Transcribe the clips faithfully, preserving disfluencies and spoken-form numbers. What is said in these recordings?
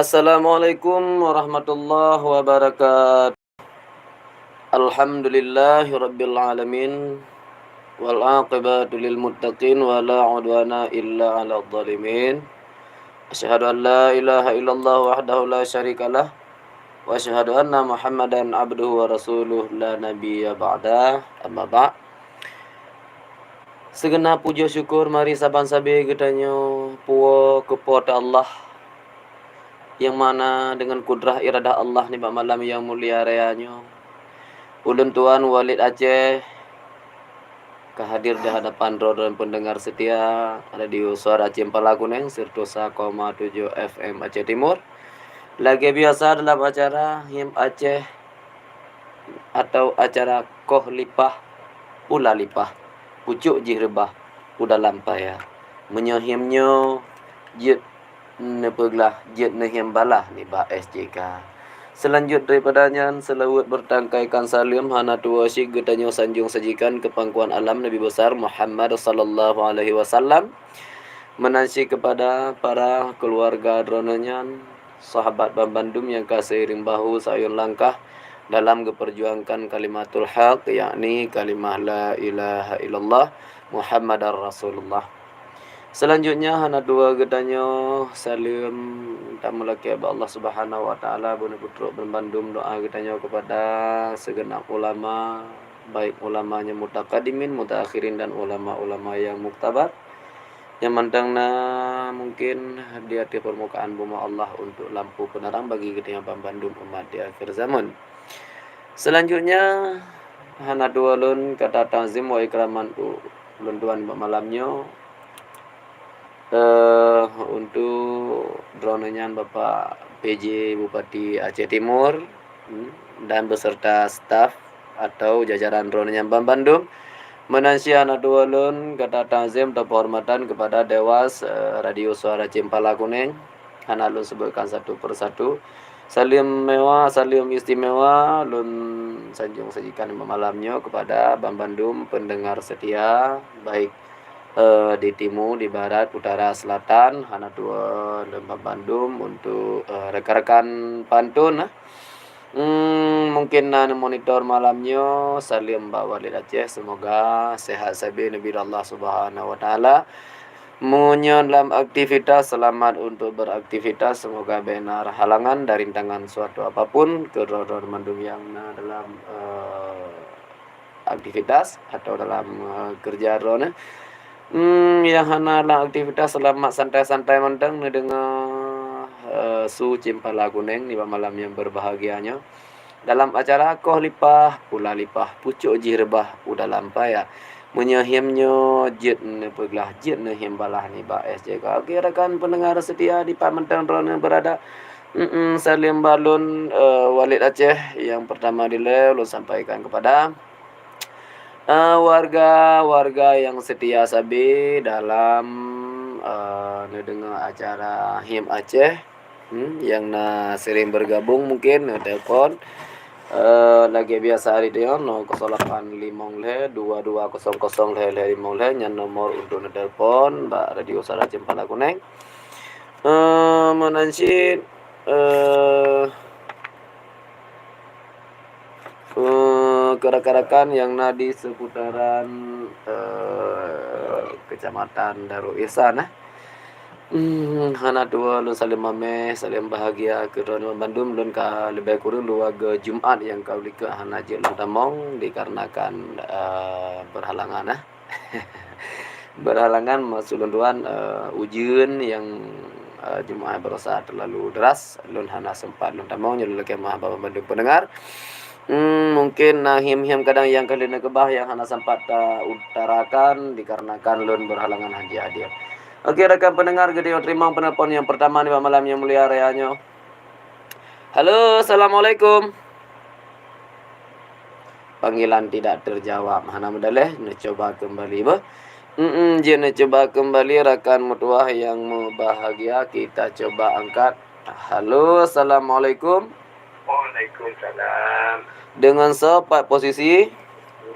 Assalamualaikum warahmatullahi wabarakatuh. Alhamdulillahirabbil alamin. Wal aqibatu lil muttaqin wa la udwana illa 'alal zalimin. Asyhadu an la ilaha illallah wahdahu la syarikalah, wa asyhadu anna Muhammadan abduhu wa rasuluh la nabiyya ba'dah. Amma ba'd. Sigeunap pujoe syukur mari saban sabe geutanyoe puwoe keu Po teu Allah, nyang mana deungon kudrah iradah Allah nibak malam nyang mulia raya nyoe, ulôn tuan Walid Aceh ka hadir di hadapan droe-droe peundengar seutia Radio Suara Cempala Kuneng, seratus sa koma tujoh F M Aceh Timur. Lagée biasa dalam acara Him Aceh atau acara Koh Lipah, Pula Lipah, Pucok Jih Reubah u Dalam Paya. Meunyoe him nyoe jeuet neupeuglah, jeuet neuhim balah nibak S J K. Seulanjut daripada nyan, seulaweuet beurtangkai kan saleuem hana tuwoe cit geutanyoe sanjong sajikan keu pangkuan alam Nabi Besar Muhammad sallallahu alaihi wasallam, meunan cit keupada para keuluwarga droeneuh nyan, sahabat banmandum nyang ka seiring bahu sayueng langkah dalam geupeurjuangkan kalimatul haq, yakni kalimah la ilaha illallah Muhammadar Rasulullah. Seulanjutnya, hana tuwoe geutanyoe saleuem tameulakée bak Allah Subhanahu wa Taala, beuneupeutrok banmandum doa geutanyoe keupada sigeunap ulama, baik ulama nyang mutakadimin, mutaakhirin, dan ulama-ulama nyang muktabar, nyang mantong na mungken di ateueh peurmukaan bumoe Allah untuk lampu peuneurang bagi geutanyoe banmandum umat di akhir zaman. Seulanjutnya, hana tuwoe lôn kata takzim wa ikraman u lôn tuan bak malam nyoe, eh, untuk droeneuh nyan Bapak P J Bupati Aceh Timur, hmm, dan beserta staf atau jajaran droeneuh nyan banmandum. Meunan cit hana tuwoe lôn kata takzim atau penghormatan kepada Dewas, eh, Radio Suara Cempala Kuneng. Hana lôn sebutkan satu per satu. Saleuem mewah, saleuem istimewa lôn sanjong sajikan malam nyoe kepada banmandum pendengar setia, baik, eh, di timu, di barat, utara, selatan, hana tuwoe lôn banmandum untuk, eh, rekan-rekan pantun, eh. Hmm, mungkin na neumonitor malam nyoe, saleuem bak Walid Aceh, semoga sehat sabe neubri Allah Subhanahu wa Taala. Meunyoe lam aktivitas, selamat untuk beraktivitas. Semoga bèk na halangan dan rintangan suatu apapun keu droe-droe mandum nyang na dalam, eh, aktivitas atau dalam, eh, keureuja droeneuh. Hmm, nyang hana lam aktivitas, selamat santai-santai mantong neudeungoe, eh, su Cempala Kuneng nibak malam nyang berbahagia nyoe. Dalam acara Koh Lipah, Pula Lipah, Pucok Jih Reubah u Dalam Paya. Meunyoe him nyoe jeuet neupeuglah, jeuet neuhim balah nibak S J K. Oke, rakan pendengar setia dipat mantong droeneuh berada. Mm-mm, saleuem bak lôn, eh, Walid Aceh nyang pertama dilèe lôn sampaikan kepada, eh, warga-warga nyang setia sabe dalam, eh, neudeungoe acara Him Aceh. Hmm, nyang na sering bergabung mungkin, na telepon. Eh, lagèe biasa hari nyoe, nol kosong lapan limong lhèe dua dua kosong kosong lhèe lhèe limong lhèe, nyan nomor untuk na telepon bak Radio Suara Cempala Kuneng. Eh, meunan cit, eh, eh, keu rakan-rakan nyang na di seputaran, eh, Kecamatan Darul Ihsan, eh. Hmm, hana tuwoe lôn saleuem amèh, saleuem bahagia keu droeneuh bandum. Lôn ka leubeh kureueng dua go Jumat nyang ka u likot hana jeuet lôn tamong dikarenakan, eh, berhalangan, eh. Berhalangan maksud lôn tuan, eh, ujeuen nyang, eh, Jumat baroesa terlalu deras, lôn hana sempat lôn tamong. Nyoe lôn lakèe meu'ah bak bandum pendengar. Hmm, mungkin na him-him kadang nyang ka lheueh neukeubah nyang hana sempat ta utarakan dikarenakan lôn berhalangan hana hadir. Oke, rakan pendengar, geutanyoe teurimong penelpon nyang pertama nibak malam nyang mulia raya nyoe. Halo, assalamualaikum. Panggilan tidak terjawab. Hana meudaléh, neucuba kembali beuh. Mm-mm, jeuet neucuba kembali rakan meutuwah nyang meubahagia, kita coba angkat. Halo, assalamualaikum. Waalaikumsalam. Deungon soe pat posisi?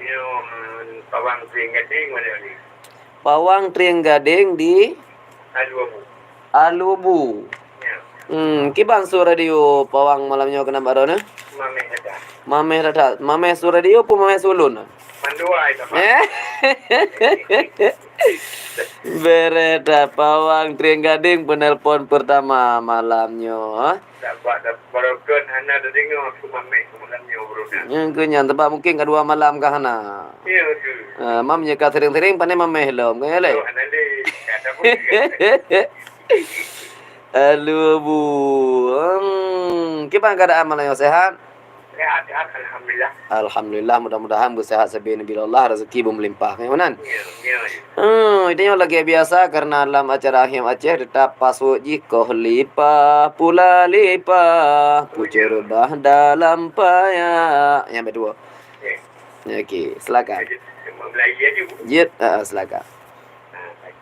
Nyoe, Pawang Trieng Gadeng, mana ni? Pawang Trieng Gadeng di? Alubu. Alubu. Ya. Hmm, kiban su radio Pawang malam nyoe keunan bak droeneuh? Mameh that-that. Mameh that-that. Mameh su radio peue mameh su ulôn? Mandua itu, Pak. Eh? Beureudah Pawang Trieng Gadeng peunelpon peurtama malam nyoe. Sabab dah barokon hana teudeungoe su mameh malam nyoe, bro, dah. Nyang keu nyan, sabab mungken ka dua malam ka hana. Ya, betul. Ah, mam nyoe ka sering-sering, pane mameh lom, kan, ya, lé? Oh, hana lé. Ka ada pun. Halo, Bu. Hmm, kiban keuadaan malam nyoe, sehat? Sehat, sehat, alhamdulillah. Alhamdulillah, mudah-mudahan beuseuhat sabé neubi lé Allah, rezeki beumeulimpah. Nyoe meunan. Ya, ya, ya. Hmm, itu nyoe lagi biasa karena dalam acara Hiem Aceh tetap password jih koh lipah, pula lipah, pucuk reubah dalam paya. Nyang beudua. Ya. Okey, silakan. Jadi, memulai laju. Jeuet, ha, silakan.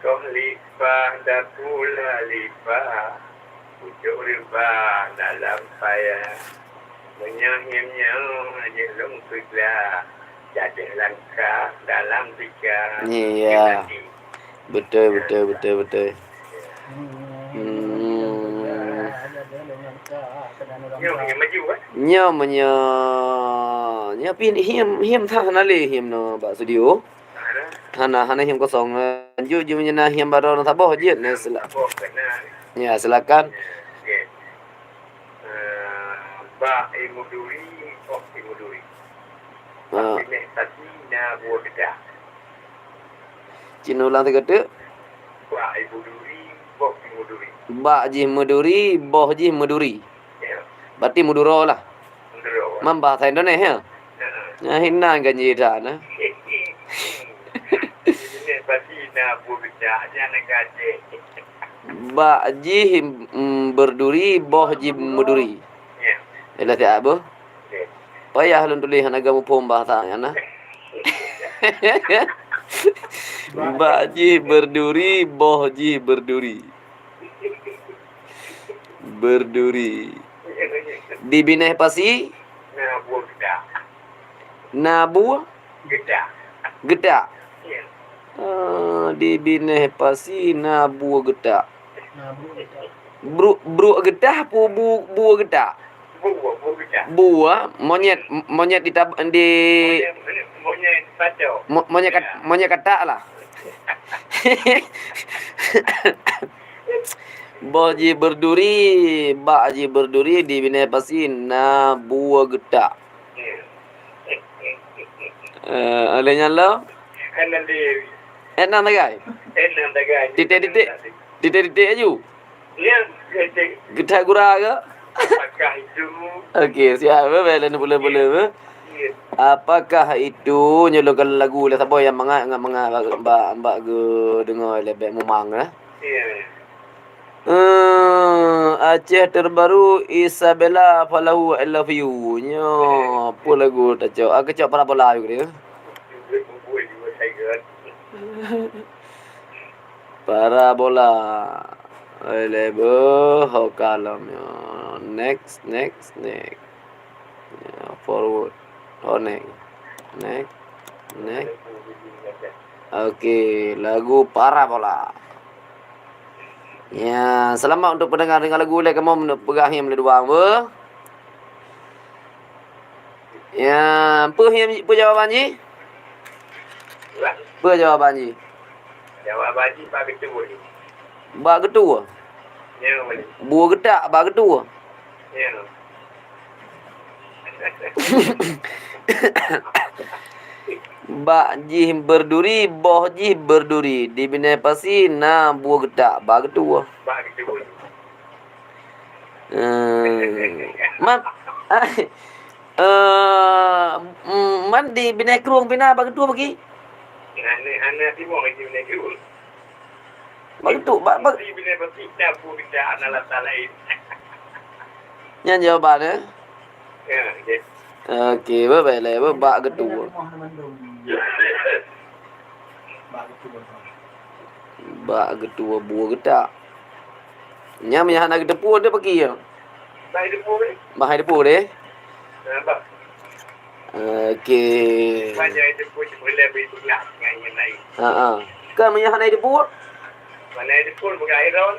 Koh lipah dan pula lipah, pucuk reubah dalam paya. Meunyoe hiem nyoe jeuet lôn peugah, jadeh langkah dalam tika. Iya. Betul, betul, betul, betul. Hmm. Nyoe meunyoe maju, eh? Nyoe meunyoe, nyoe pih hiem, hiem that hana lé hiem nyoe bak studio. Hana, hana hiem kosong. Lanjut jih meunyoe na hiem baroe saboh jeuet na sila-, ya, silakan. Okey. Eh, bak ié meuduri, oh, ié meuduri. Ah. Bak binéh pasi na buah geudah. Cit ulang sigoe teuk. Bak ié meuduri, boh ié meuduri. Bak jih meuduri, boh jih meuduri. Ya. Berarti meuduro lah. Meuduro. Man bahasa Indonesia. Heeh. Nah, hinan kan jih dah, nah. Ini pasti na buah geudah, nyan na gaji. Bak jih, mm, berduri, boh jih meuduri. Ya. Ialah siat, boh? Okey. Payah lôn tuléh hana geuh muphom bahasa nyan, nah. Bak jih berduri, boh jih berduri. Berduri. Di binéh pasi? Na buah geudah. Na buah? Geudah. Geudah. Ya. Ah, di binéh pasi na buah geudah. Bru-, bruek geudah peue bu-, buah geudah? Buah, buah geudah. Buah, monyét, monyét di tab-, di monyét, monyét, monyét patok. Mo-, monyét kat-, ya, monyét katak lah. Boh jih berduri, bak jih berduri, di binéh pasi na buah geudah. Ya. Eh, oleh nyan lo? Enam diri. Enam tagai? Enam tagai. Titik-titik. Titik-titik aju. Ya, titik. Geutak gura ke? Apakah itu? Okey, siap, eh, bela ni pula-pula, eh. Ya. Apakah itu, nyoe lôn lagu lé saboh nyang mangat, mangat, mangat, bak, bak, bak geudeungoe lé bèk mumang, eh. Ya. Eh, Aceh terbaru Isabella Falahu I love you. Nyoe, apa lagu tacok? Ah, keucok parabola juga dia. Parabola. Eh, lebo, ho kalom nyoe. Next, next, next. Ya, forward. Oh, next. Next. Next. Okey, lagu Parabola. Ya, selamat untuk pendengar dengar lagu lé kamoe meunurot peugah nyang meudua, beuh. Ya, peue nyang, peue jawaban jih? Peue jawaban jih? Jawaban jih bak geutua. Bak geutua? Ya, boleh. Buah geutak bak geutua? Ya. Bak jih berduri, boh jih berduri. Di binéh pasi na buah geutak bak geutua. Bak geutua. Eh, man, eh, mm, man di binéh krueng pih na bak geutua bagi? Hana, hana timong di binéh krueng. Bak geutua, bak, bak. Di binéh pasi na buah geutak, hana alasan laén. Nyan jawaban, eh? Ya, ya. Okey, baik, baik, baik, bak geutua. Bak geutua buah geutak. Nyan meunyo hana geuteupeue, teupeue keu? Bah hai teupeue deh. Bah hai teupeue deh. Ya, bah. Okey. Bah hai teupeue, boleh beri peugah dengan yang lain. Ha, ha. Kan meunyo hana teupeue? Hana teupeue, peugah Iron.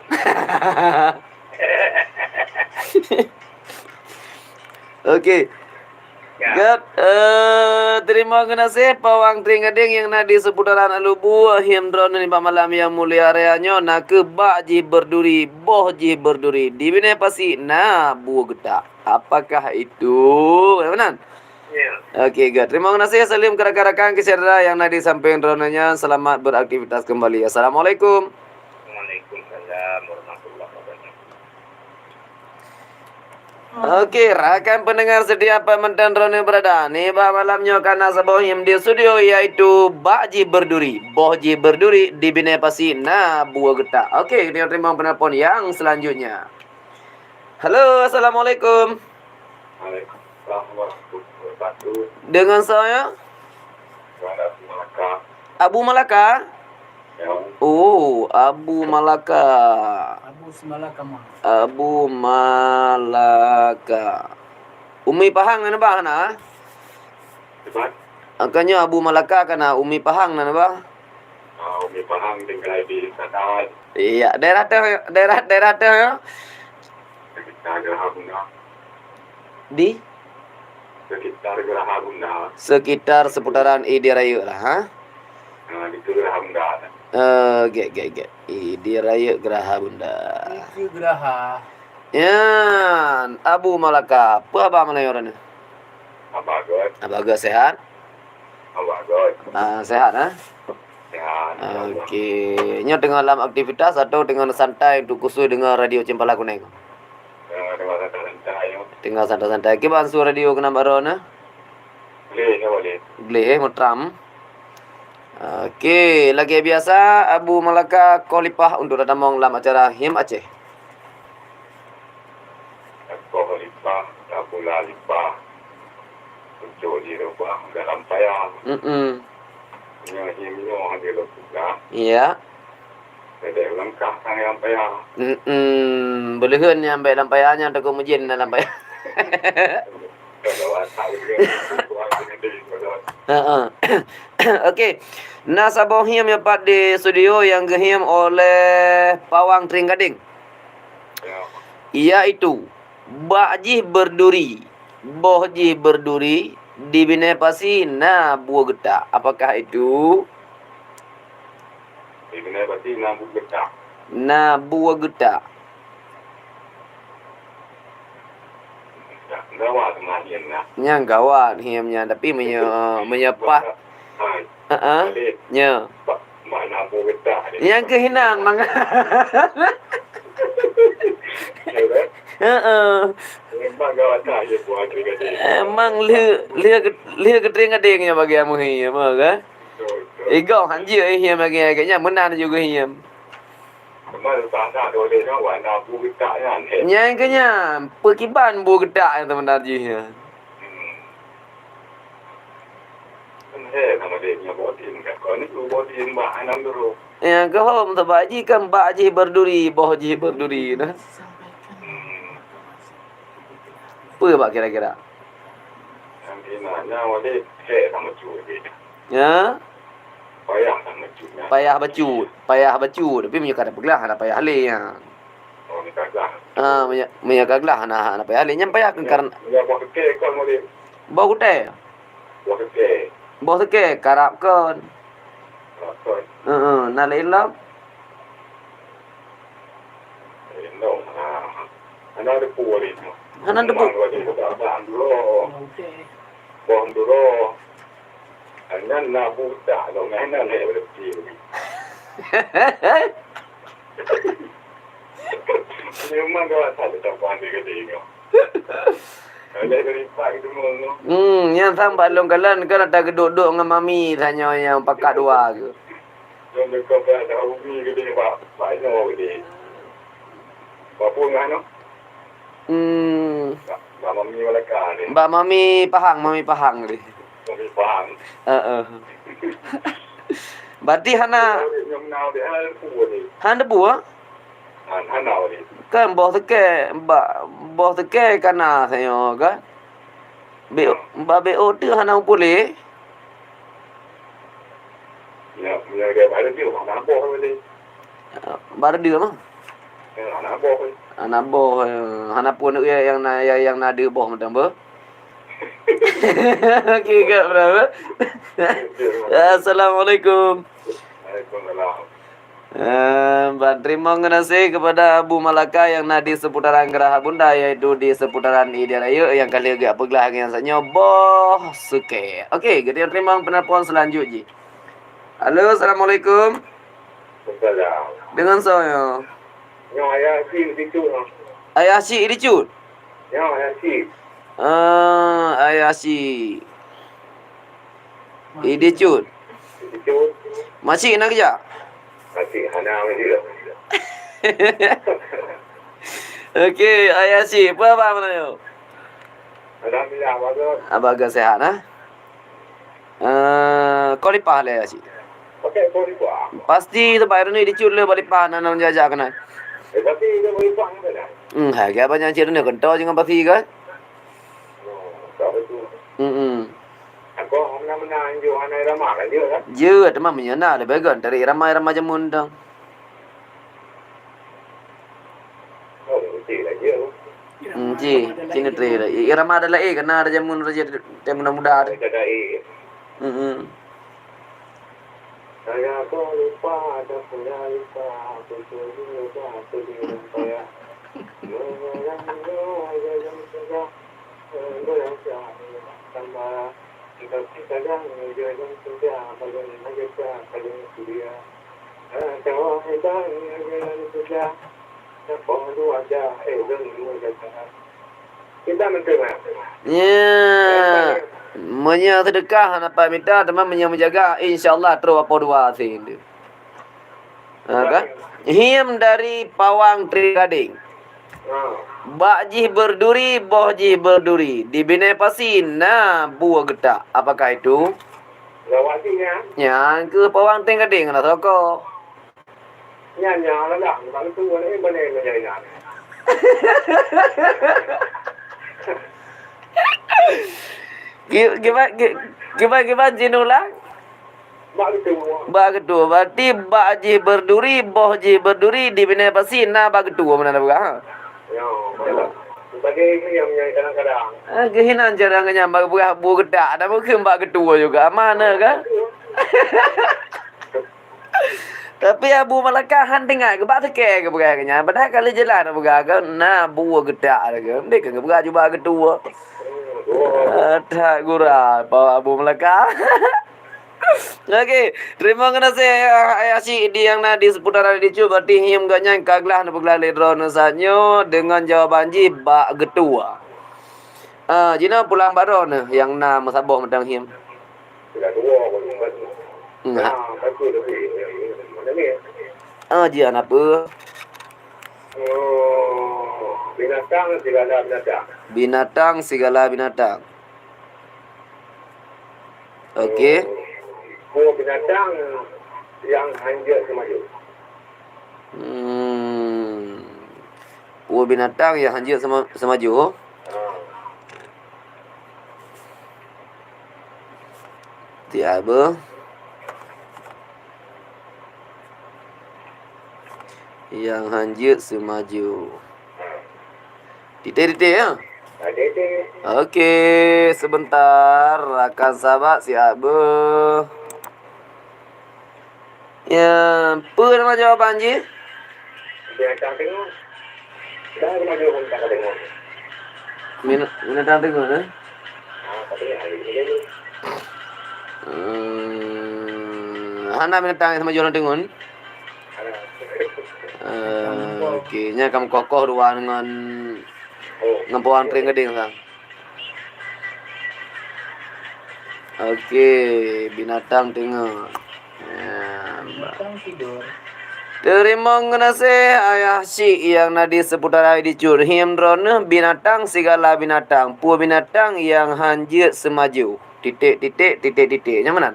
Oke. Ya. Gét, eh, teurimong geunaséh Pawang Trieng Gadeng nyang na di seputaran Alubu, hireuen droeneuh nibak malam nyang mulia raya nyoe nakeuh bak jih berduri, boh jih berduri, di binéh pasi na bue geutak. Apakah itu? Meunan? Ya. Oke, gét. Teurimong geunaséh, saleuem keu rakan-rakan keu syedara nyang na di sampéng droeneuh nyan. Selamat beraktivitas kembali. Assalamualaikum. Waalaikumsalam warahmatullahi wabarakatuh. Oke, rakan pendengar setia Pak Mantan Roni berada. Nibak malam nyoe ka na saboh hireuen di studio, yaitu bak jih berduri, boh jih berduri, di binéh pasi na bue geutak. Oke, kita terima penelpon yang selanjutnya. Halo, assalamualaikum. Waalaikumsalam warahmatullahi wabarakatuh. Dengan saya? Suara Melaka. Abu Malaka? Ya. Oh, Abu Malaka. Abu Simalaka mah. Abu Malaka. Umi Pahang na bah na? Siapa? Angkanya Abu Malaka ka na Umi Pahang na bah? Ah, Umi Pahang tinggal di sana. Iya, daerah teh, daerah, daerah teh ya? Sekitar Geraha Bunda. Di? Sekitar Geraha Bunda. Sekitar seputaran Idi Raya lah, ha? Nah, di Geraha Bunda. Eh, gét, gét, gét. Idi Raya Geraha Bunda. Itu Geraha. Yan, Abu Malaka. Apa haba malam nyoe? Haba gét. Haba gét, sehat? Haba gét. Ah, sehat, ha? Sehat, insya Allah. Oke. Nyoe teungoh lam aktivitas atau teungoh santai untuk khusus deungoe radio Cempala Kunéng? Ya, teungoh santai-santai, ya. Teungoh santai-santai. Kiban su radio keunan baroe na? Boleh, ya, boleh. Boleh, eh, meutram. Oke, lagèe biasa, Abu Malaka kholifah untuk tatamong lam acara Him Aceh. Kholifah, Abu Lalifah, ucok di reubah dalam payah. Mm-mm. Nyoe him nyoe hana lôn peugah. Iya. Bèk langkah sang nyang payah. Mm-mm. Beuleuheun nyang bèk lam payah nyan takot meujén na lam payah. Heeh. Oke. Na saboh him nyang pat di studio nyang geuhim oleh Pawang Trieng Gadeng. Ya. Yaitu, bak jih berduri, boh jih berduri, di binéh pasi na bue geutak. Apakah itu? Di binéh pasi na bue geutak. Na bue geutak. Gawat teuma him nyan. Nyan gawat him nyan, tapi meunyoe, meunyoe pah. Hai. Heeh. Balik. Nyo. Ba-, makna bue geutak ni. Nyang keuh inan mangat. Ya, kan? Heeh. Memang gawat that ya buah Trieng Gadeng. Emang lheueh, lheueh, lheueh keu Trieng Gadeng nyan bagi amuhi, ya, mah, kan? Betul, betul. Igoe hanjeuet him lagèe nyan, meunan juga him. Teuma leupah that dua lé nyoe, warna bu geutak nyan, eh. Nyan keuh nyan, peukiban bu geutak nyan teuma jih nyan. Hmm. Kan he, nama dia punya botin, kat kau ni tu botin, bah, anam dulu. Nyang keuh hom, sabab jih kan bak jih berduri, boh jih berduri, nah. Hmm. Peue bak kira-kira? Yang kena, nyawa dia, he, sama cuy dia. Ya? Payah bacut. Payah bacut. Tapi meunyoe ka tapeuglah, hana payah lé nyan. Oh, meunyoe ka glah. Ha, meunyoe, meunyoe ka glah, hana, hana payah lé. Nyan payah keu karena boh teuke kon model. Boh teuke? Boh teuke. Boh teuke, karab kon. Karab kon. Heeh, na laén lom. Laén lom. Ha. Hana debu lé. Hana debu. Memang lagi keu abang dulu. Boh dulu. Nyan na budak lom, nyan na lé berhenti. Memang gawat that le tapan dia kata ingat. Oleh dari pak itu mau. Hmm, nyan sang bak lôn kalon kan ata geudok-dok ngon mami tanyoe nyang pakat dua ke. Lôn dekat bak dah umi kata pak, pak ino kata. Apa ngah no? Hmm. Bak, bak mami Melaka ni. Bak mami Pahang, mami Pahang ni. Mami Pahang. Heeh. Berarti hana. Nyom nau dia hana debu ni. Hana debu, ah? Han, hana ni. Kan boh teuke, bak boh teuke kana sayo kan? Be, bak B O tu hana upuleh. Ya, ya, dia baru dia hana boh ni. Baru dia mah. Ya, anak boh. Anak boh, eh, hana pun nyang na, nyang, nyang na deuh boh mantong beuh. Okey, ka, bro. Assalamualaikum. Waalaikumsalam. Eh, ban teurimong geunaséh kepada Abu Malaka nyang na di seputaran Geraha Bunda, yaitu di seputaran Idi Raya nyang ka lheueh geupeuglah nyang sanyoe boh sukée. Okey, geutanyoe teurimong penelpon selanjut jih. Halo, assalamualaikum. Waalaikumsalam. Deungon soe nyoe? Nyoe Ayah Syik di Cut. Ayah Syik di Cut? Nyoe Ayah Syik. Ah, Ayah Syik. Di Cut. Di Cut. Masih na keujak? Masih hana masih. Okey, Ayah Syik, peue haba malam nyoe? Alhamdulillah, bagus. Ah, bagus, sehat, ah? Eh, kau lipah lé, Cik? Pakai kau lipah. Pasti teumpat Erni di Cut le balipah nan, nan jaja keunan. Eh, pasti dia balipah ni kan? Hmm, hai, kaya banyak Cik Erni kentau je ngon pasti kan? Oh, tak betul. Hmm, hmm. Aku mana-mana anjuk anak ramah kan dia kan? Je, teman menyana lebih kan dari ramai-ramai jamun tu. Oh, betul lah je. Hmm, ji, cina tri lah. Irama ada lain, kena ada jamun raja teh muda-muda tu. Ada lain. Hmm, hmm. Saya pun lupa, ada pula lupa. Aku pun lupa, aku di lupa ya. Menyayangi, menyayangi sudah. Menyayangi tambah. Kita, kita jangan, jangan sudah. Bagaimana kita, bagaimana dia. Ya. Meunyoe seudeukah hana pat mita, teuma meunyoe meujaga, insya Allah trok apoh dua asin tu. Ha, kan? Him dari Pawang Trigading. Bak jih berduri, boh jih berduri. Di binai pasi na bue geutak. Apakah itu? Lawak jih nyan. Nyan keuh Pawang Trigading na soko. Nyan, nyan, alah, dah. Bak itu, boleh, boleh, boleh, nyan. Ki-, kiban, ki-, kiban, kiban jih ulang? Bak geudua. Bak geudua. Berarti bak jih berduri, boh jih berduri, di binai pasi na bak geudua meunan na peugah, ha? Ya, betul. Sebagai itu yang menyai kadang-kadang. Ah, geuh inan cara ngeunyan bak peugah bue geutak, dak mungken bak geudua juga. Mana kan? Tapi Abu Malaka han teuingat keu bak seuke geupeugah keu nyan. Padahai ka lheueh jeulaih na peugah keu na bue geutak lagèe. Ndeh keu geupeugah jubah geutua. Ah, that gura, Pak Abu Malaka. Okey, terima kasih, Ayah Syik di nyang na di seputaran di Cut. Berarti him gobnyan ka glah neupeugah lé droeneuh saat nyoe deungon jawaban jih bak geutua. Ah, jinoe pulang bak droeneuh nyang na meusaboh mantong him. Sudah tua pun membantu. Hmm, ha. Ah, betul, tapi, eh, mana ni? Ah, jian apa? Oh, binatang segala binatang. Binatang segala binatang. Okey. Oh, binatang yang hanjeuet semaju. Hmm. Peue binatang nyang hanjeuet seuma-, seumaju? Ha. Tieb beuh. Nyang hanjeuet seumaju. Titik-titik, ya? Ha, titik. Okey, sebentar. Rakan sahabat, siap beuh. Ya, peue nama jawaban jih? Binatang teungeut. Dah, binatang teungeut. Bin-, binatang teungeut, eh? Ah, tapi hari ini ni. Hmm, hana binatang nyang sama jawaban teungeut? Hana. Eh, okey, nyan ka meukoh-koh dua ngon, oh, ngon Pawang Trigading sang. Okey, binatang teungeut. Ya, ba-, binatang tidur. Teurimong geunaséh Ayah Syik nyang na di seputaran di Cut. Him droeneuh binatang sigala binatang. Peue binatang nyang hanjeuet seumaju? Titik, titik, titik, titik. Nyang meunan?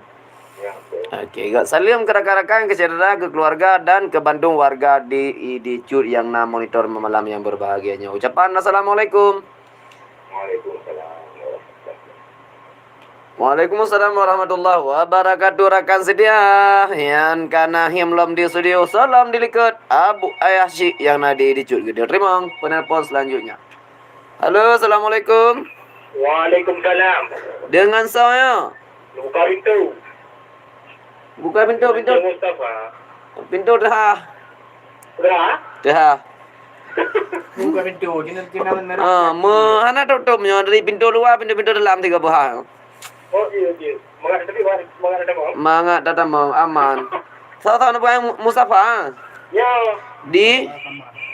Ya, betul. Okey, gak saleuem keu rakan-rakan, keu syedara, keu keluarga dan keu bandum warga di, di Cut nyang na monitor malam nyang berbahagia nyoe. Ucapan assalamualaikum. Waalaikumsalam warahmatullahi wabarakatuh. Waalaikumsalam warahmatullahi wabarakatuh, rakan setia. Nyan ka na hiem lom di studio, saleuem di likot Abu Ayah Syik nyang na di dicut geude. Teurimong penelpon selanjutnya. Halo, assalamualaikum. Waalaikumsalam. Dengan saya? Buka pintu. Buka pintu, pintu. Mustafa. Pintu teuhah. Teuhah? Teuhah. Buka pintu. Cina, cina, cina. Ah, me-, hana tutup nyoe dari pintu luar, pintu-pintu dalam tiga buah. Oh, iya, iya. Mangat tadi, mangat, mangat ada mau. Mangat tadi mau, aman. Salah satu bukan Mu-, Mustafa. Ya. Di?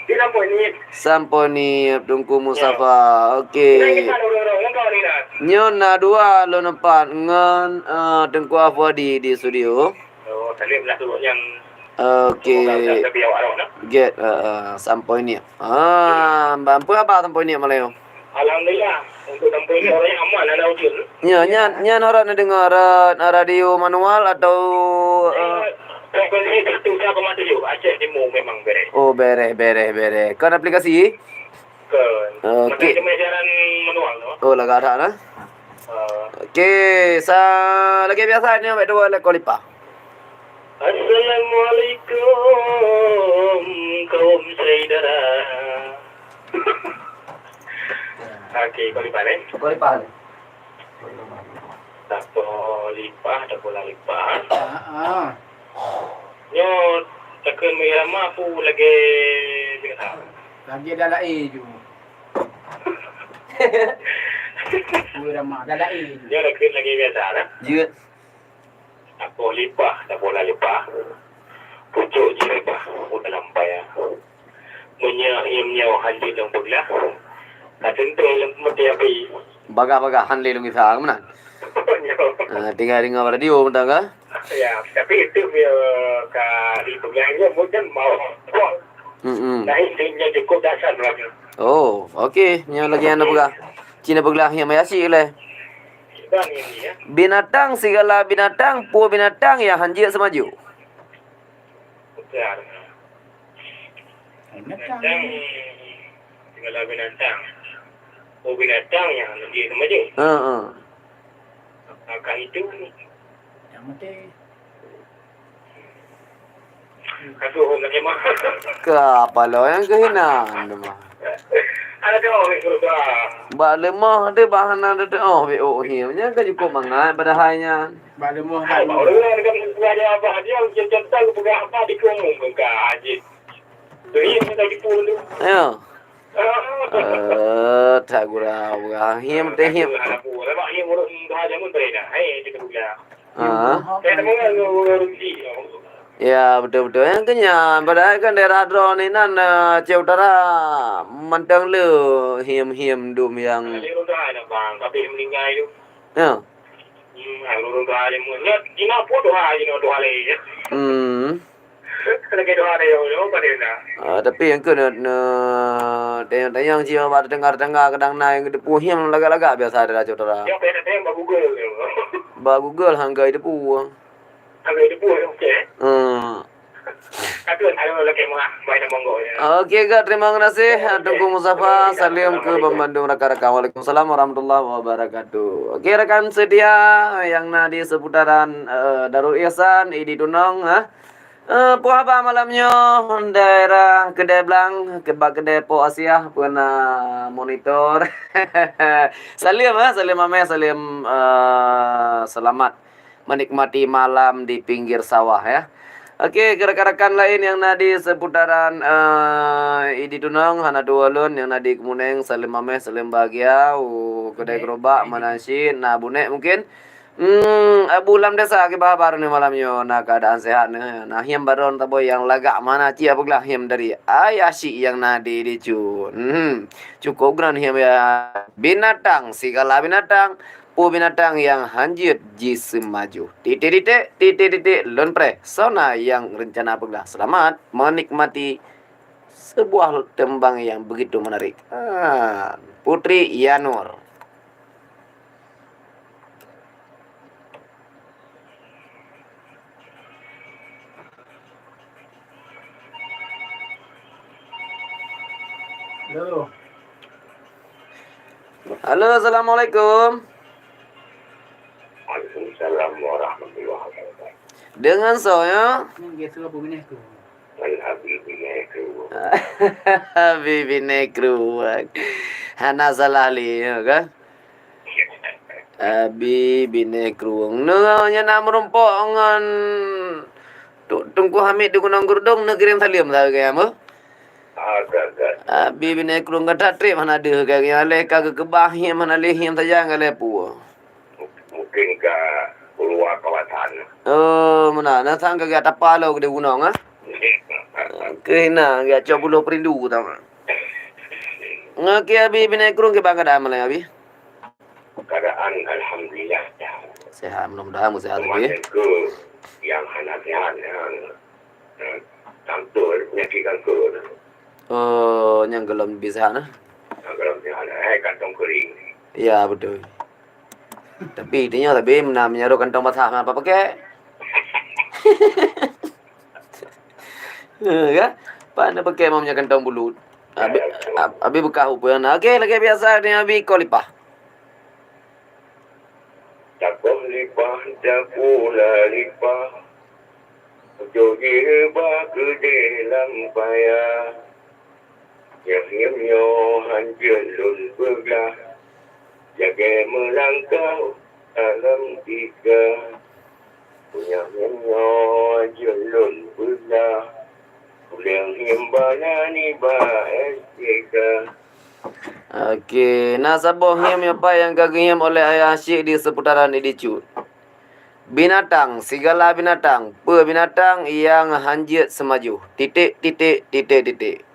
Di Sampoi ni. Sampoi ni, Teungku Mustafa. Okey. Kita, kita ada orang-orang, orang kau ni dah. Nyoe na dua lôn empat ngon, eh, Teungku Afwadi di studio. Oh, tadi belah tu yang Okey. Semoga udah lebih awak dah, nah. Get, eh, eh, Sampoi ni. Ah, ba-, apa haba Sampoi ni malam? Alhamdulillah, untuk Sampoi ni orangnya aman, ada hujan. Ya, nyan, nyan harap na dengar, eh, radio manual atau, eh? Eh, frekuensi seratus tiga koma tujuh, Aceh Timur memang bereh. Oh, bereh, bereh, bereh. Kan aplikasi? Bukan. Okey. Macam cuma siaran manual tu. Oh, lagak that, nah. Ah. Okey, sa-, lagi biasa ni, baik dua lagu lipa. Assalamualaikum, kaum syedara. Okey, kau lipat, eh? Kau lipat. Tak apa, lipat, tak apa lah lipat. Ah, ah. Nyoe, takkan meurama aku lagi biasa. Lagi dah lain ju. Meurama, dah lain ju. Nyoe, takkan lagi biasa, dah. Jeuet. Tapoh lipah, tapoh lam lipah. Pucôk jih reubah u dalam paya. Meunyoe iém nyoe hán jeuet lôn peuglah, ka teuntèe lôn meuti api. Bagah-bagah hán lé lôn gisa, meunan? Nyoe. Ah, tinggai deungö bak radio mantong ka? Ya, tapi itu dia ka dipeugah nyoe mungkin mau. Mm-mm. Nah, itu yang cukup dahsyat lagi. Oh, okey. Nyoe lagèe nyang na peugah. Cina peugah nyang mayasi lé. Binatang, sigala binatang, peue binatang nyang hán jeuet seumaju? Binatang, sigala binatang, peue binatang nyang hán jeuet seumaju? Heeh. Apakah itu? Nyang meuté. Aduh, nak keumah. Ka apa lo nyang keuhinan tu mah? Ada tu, orang suruh doa. Bak leumah tu, bak hana tu, oh, W O him. Nyan ka cukup mangat padahai nyan. Bak leumah. Hai, bak leumah kan, dia apa? Dia macam contoh peugah apa, dikumumkan ka haji. Tu, iya, kita tipu tu. Ya. Eh, tak gurau, gurau. Him teh him. Anak buah, lemak him urut dah jamun tadi dah. Hai, kita buka. Ah. Saya tak mengenal rugi. Ya, betul-betul. Nyang keunyan, padahai kan daerah droe ni nan, eh, Aceh Utara mantong le him-him dum nyang. Ada orang dah ada bang, tapi meninggal tu. Ya. Hmm, ada orang dah ada. Nya, Cina pun dah ada, dah ada. Hmm. Lagèe doa ada yang, yang pada nak. Ah, tapi nyang keuh na, na, tanyong-tanyong cit bak tetangga-tetangga kadang na nyang geuteupeue him lagak-lagak biasa ada Aceh Utara. Yang payah tanyong bak Google tu. Bak Google hanggai teupeue. Hanggai teupeue, okey. Hmm. Kata ada lagi mah, baik nak monggo ya. Okey, gak terima kasih Teungku Mustafa. Salam ke bandum rakan-rakan. Waalaikumsalam warahmatullahi wabarakatuh. Okey, rakan setia nyang na di seputaran, eh, Darul Ihsan, Idi Tunong, ha. Eh, peue haba malam nyoe daerah Keudè Blang, keu bak keudè Po Asiah peue na monitor. Saleuem, eh, saleuem amé, saleuem, eh, seulamat menikmati malam di pinggir sawah, ya. Oke, keu rakan-rakan laén nyang na di seputaran, eh, Idi Tunong, hana tuwoe lôn nyang na di Kemuneng, saleuem amé, saleuem bahagia, u keudè gerobak, meunan cit na bunek mungkin. Hmm, Abu lam desa, kiban haba droeneuh malam nyoe, na keuadaan sehat neuh. Na hiem baron taboi nyang lagak mana cit, apeuglah hiem dari Ayah Syik nyang na di Dicu. Hmm, cukup gran hiem ya. Binatang, sigala binatang, peue binatang nyang hán jeuet jiseumaju. Titik-titik, titik-titik, lôn preh. Soe na nyang reuncana peuglah seulamat menikmati sebuah teumbang nyang begitu menarik. Ah, Putri Yanur. Halo. Halo, assalamualaikum. Deungon soe nyoe? Ngon Abi Binéh Krueng. Abi Binéh Krueng. Hana salah lé nyoe kan? Abi Binéh Krueng. Nyoe nyan na meurumpok ngon Tu-, Teungku Hamid di Gunong Geurdong, neukirém saleuem sabe keu nyan beuh. Abi Binéh Krueng gata trép hana deuh, ka geunyan lé ka geukeubah hiem, hana lé hiem sajan ka lhée puwoe. Mungkin ka keuluwa kawasan. Oh, meunan. Na sang ka geutapa lom di gunong, ah? Keuh na, geucok buloh peurindu, tama. Ngon Abi Binéh Krueng kiban keuadaan malam, Abi? Keadaan alhamdulillah sehat. Sehat, mudah-mudahan sehat. Cuma lagi. Teungku yang hana sehat, yang, eh, kanker, penyakit kanker. Oh, nyang golom bi sehat nah. Yang golom sehat, eh, kantong kering. Ya, betul. Tapi intinya tapi meunan meunyo kantong basah, meunan pat pakèk. Ha, kan? Pat na pakèk meunyo kantong bulut. Abi, ab-, abi beukah upeu na. Oke, lagèe biasa ni abi kholifah. Takoh lipah, tapula lipah, ujoe jireubah keudeh lam paya. Nyang nyoe han jeuet lôn peugah, lagèe meulangkah dalam tika. Nyang nyoe han jeuet lôn peugah, ulèe himba na nibak S J K. Oke, na saboh hiem nyoe pat nyang ka geuhiem oleh Ayah Syik di seputaran Idi Cut. Binatang, sigala binatang, peue binatang nyang han jeuet seumaju? Titik, titik, titik, titik.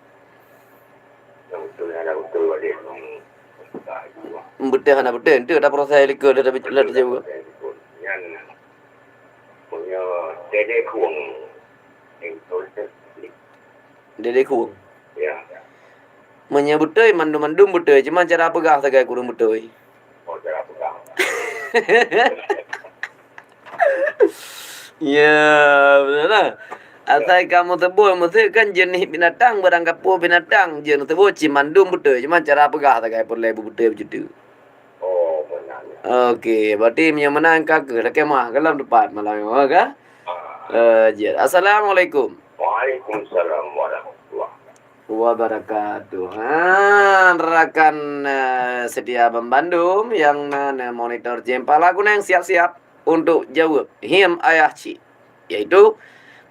Beutôi hana beutôi, Pak Dek. Beutôi hana beutôi, enteuk taproses likot dah, dah, dah terjawab. Nyan, punya Dede Kueng. Dede Kueng. Ya. Meunyoe beutôi, mandum-mandum beutôi, cuma cara peugah sagai kureueng beutôi. Oh, cara peugah. Ya, beutôi lah. Asai kamoe seubut, meusé kan jeunèh binatang, barang gapeue binatang, jeunèh seubut cit mandum beutôi, cuma cara peugah sagai peureulèe beubeutôi beucuti. Oh, meunan. Oke, berarti meunyoe meunan ka keuh lakèe meu'ah golom teupat malam nyoe, ka? Ah. Eh, jeuet. Assalamualaikum. Waalaikumsalam warahmatullahi wabarakatuh. Ha, rakan, eh, setia bandum nyang na, na monitor Jempala Kuneng siap-siap untuk jaweueb hiem Ayah Cik. Yaitu,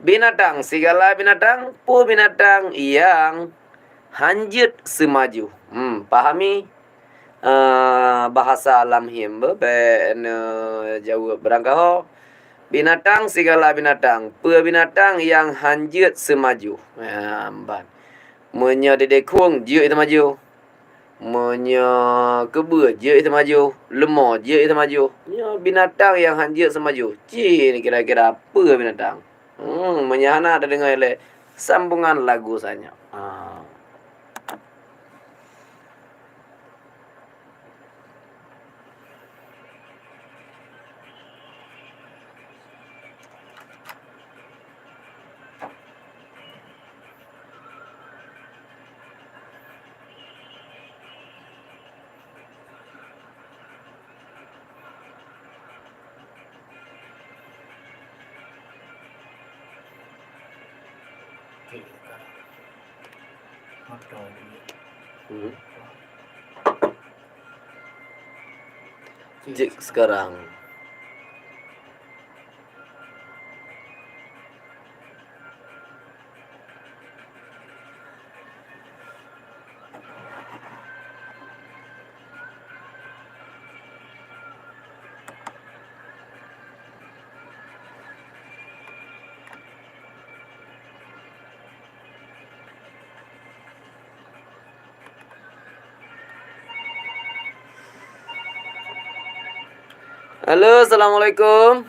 binatang, sigala binatang, peue binatang nyang han jeuet seumaju. Hmm, pahami, eh, bahasa lam hiem beuh, bèk neujaweueb beurangkaho. Binatang, sigala binatang, peue binatang nyang han jeuet seumaju. Ya, ban. Meunyoe Dede Kueng jeuet seumaju. Meunyoe keubeue jeuet seumaju, leumo jeuet seumaju. Nyoe binatang nyang han jeuet seumaju. Ci kira-kira peue binatang? Hmm, meunyoe hana tadeungoe lé sambungan lagu sanyoe. Ha. Hmm. Cek sekarang. Halo, assalamualaikum.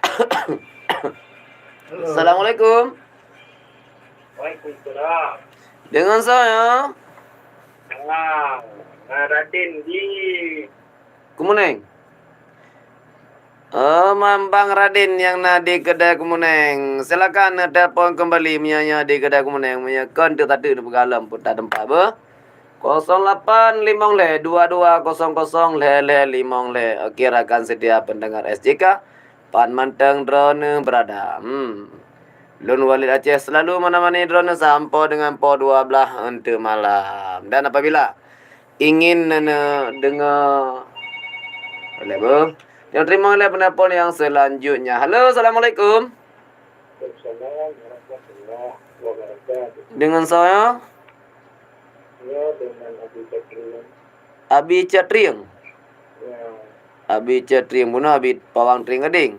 Halo. Assalamualaikum. Waalaikumsalam. Deungon soe nyoe? Ah, ah, Raden di Kemuneng. Oh, mambang Raden nyang na di keudè Kemuneng. Silakan neutelepon keumbali meunyoe nyoe di keudè Kemuneng. Meunyoe kon teuk tateuk neupeugah lom peuet teumpat beuh. Kosong lapan limong lhèe dua dua kosong kosong lhèe lhèe limong lhèe. Oke, rakan setia pendengar S J K. Pat mantong droeneuh berada. Hmm. Lôn Walid Aceh selalu menemani droeneuh sampoe deungon poh dua blaih eunteuk malam. Dan apabila ingin neudeungoe, boleh, Bu? Nyang teurimong lé penelpon nyang selanjutnya. Halo, assalamualaikum. Waalaikumsalam warahmatullahi wabarakatuh. Dengan saya? Ya, dengan Abi Cakrieng. Abi Cakrieng? Ya. Abi Cakrieng bunoe Abi Pawang Trieng Gading.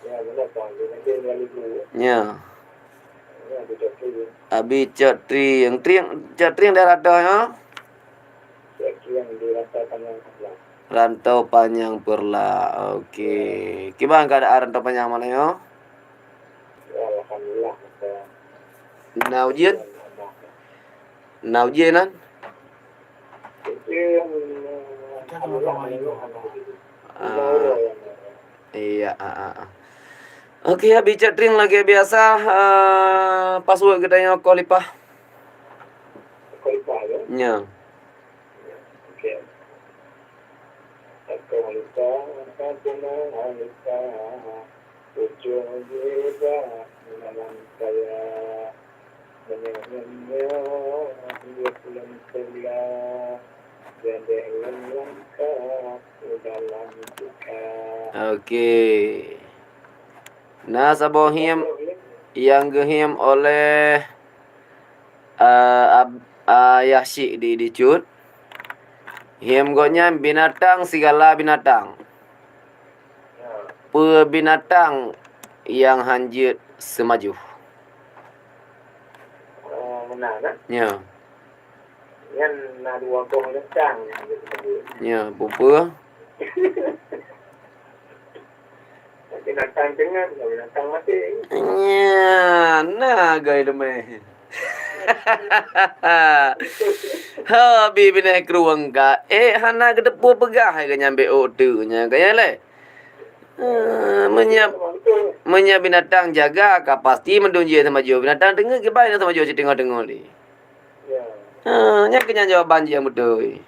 Ya, bunoe Pawang Trieng Gading, Wali Guru. Ya. Ya, Abi Cakrieng. Abi Cakrieng. Trieng, Cakrieng daerah dah, ya? Cakrieng di Rantau Panyang Peureulak. Rantau Panyang Peureulak. Oke. Ya. Kiban keadaan Rantau Panyang malam nyoe? Ya, alhamdulillah. Na ujeuen? Na ujeuen nan? Ah, iya, ah, ah, ah. Oke, Abi Cakrieng lagèe biasa, ah, password geutanyoe Khalifah. Khalifah, ya? Nya. Oke. Khalifah, Khalifah. Ujong jibak dalam kaya, meunyoe-meunyoe hidup lom teulah, gadeh lom langkah u dalam duka. Oke. Na saboh hiem nyang geuhiem oleh, eh, ab-, Ayah Syik di, di Cut. Hiem gobnyan binatang sigala binatang. Peue binatang nyang han jeuet seumajoh? Oh, meunan, eh? Nya. Nyan na dua boh binatang nyang jeuet seumajoh. Nya, peue-peue? Binatang teungeut, binatang maté. Nya, na gai leumeh. Ha, Abi Binèh Krueng ka, eh, hana geuteupeue peugah hai geuh nyang bèk ôk teuk nyan, ka nyan lé. Eh, meunyoe, meunyoe binatang jaga, ka pasti mandum jih seumajoh. Binatang teungeut kiban nyang seumajoh cit teungoh-teungoh lé. Ya. Ha, nyan keuh nyan jawaban jih nyang beutôi.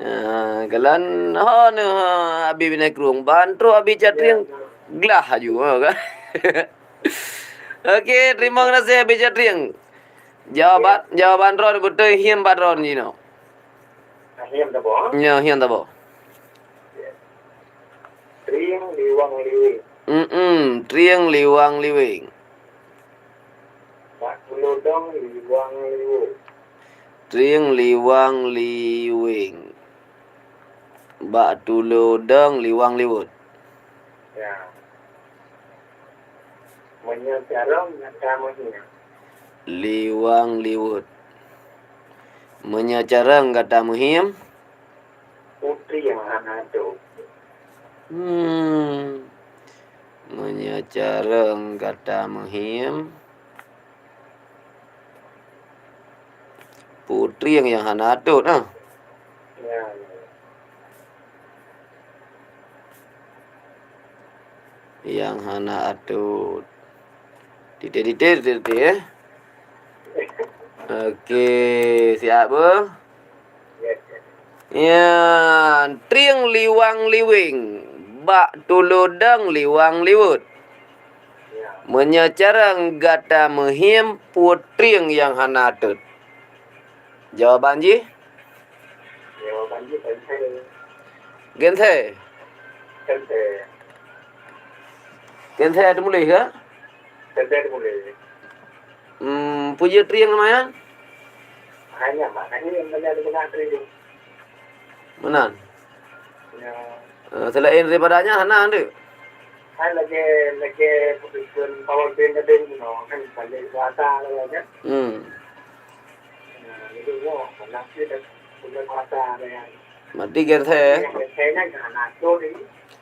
Ha, kalon ho neuh, ha, Abi Binèh Krueng. Ban trok Abi Cakrieng, ya, ya, glah laju, ha, kan? Oke, terima kasih Abi Cakrieng. Jawaban, ya, jawaban droen beutôi, hiem bak droen jinoe. Hiem taboh. Nyoe, hiem taboh. Trieng liwang liweng. Mm-mm, trieng liwang liweng. Bak tulodong liwang liweng. Trieng liwang liweng. Bak tulodong liwang liwet. Ya. Meunyoe carông gata meuhiem. Liwang liwet. Meunyoe carông gata meuhiem. Putri nyang hana tôt. Hmm. Meunyoe carông gata meuhiem. Putri nyang hana tôt, nah. Ya, ya. Nyang hana atôt. Titeh-titeh, titeh-titeh, eh. Oke, siap, beuh? Ya, trieng liwang liweng, bak tulodong liwang liwet. Ya. Meunyoe carông gata meuhiem, putri nyang hana atôt. Jawaban jih? Jawaban jih genthèe. Genthèe? Genthèe. Genthèe teumuléh ka? Genthèe teumuléh. Hmm, peue jeuet trieng nama nyan? Hanya mak, hanya yang banyak digunakan trieng. Meunan. Ya. Eh, selain daripada nyan hana, Ndeuek? Hai lagèe, lagèe peutujuan pawang trieng gadeng bunoe kan, balik kuasa lah kan. Hmm. Nah, jadi nyoe, pernah sih dah punya kuasa ada yang. Berarti genthèe. Yang genthèe kan hana atôt ni.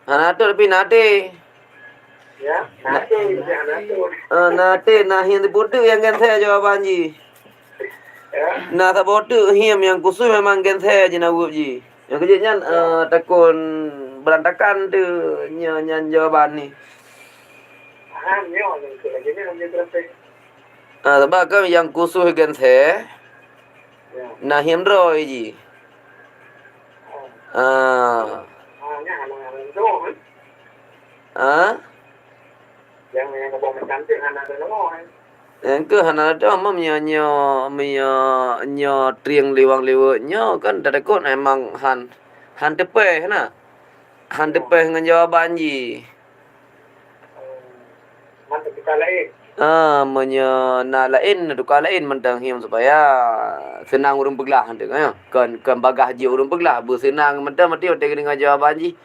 Hana atôt tapi na atôt. Ya, na atôt, ya, na atôt. Ah, na atôt, na hiem teupeu teuk nyang genthèe jawaban jih. Ya. Na saboh teuk hiem nyang khusus memang genthèe jih na weueb jih. Nyang keujeuet nyan, ya, eh, takon beurantakan teuk nyan, nyan jawaban ni. Ah, nyoe nyang keu lagèe nyan, nyoe keu lagèe. Ah, sabab kan nyang khusus genthèe, ya, na hiem droe jih. Oh. Ah. Ah, nyan hana, hana droe, eh? Ha? Nyang, nyang boh meucantik hana teudeungoe. Nyang keuh hana teudeungoe, meunyoe, nyoe, meunyoe, nyoe trieng liwang liwet nyoe kan tatakot memang han, han teupéh na. Han teupéh ngon jawaban jih. Hmm. Man teuka laén. Ah, meunyoe na laén, na teuka laén mantong hiam supaya seunang ureuëng peuglah mantong, ya. Kon, kon bagaih jih ureuëng peuglah, beuseunang mantong meuti watée geudeungoe jawaban jih.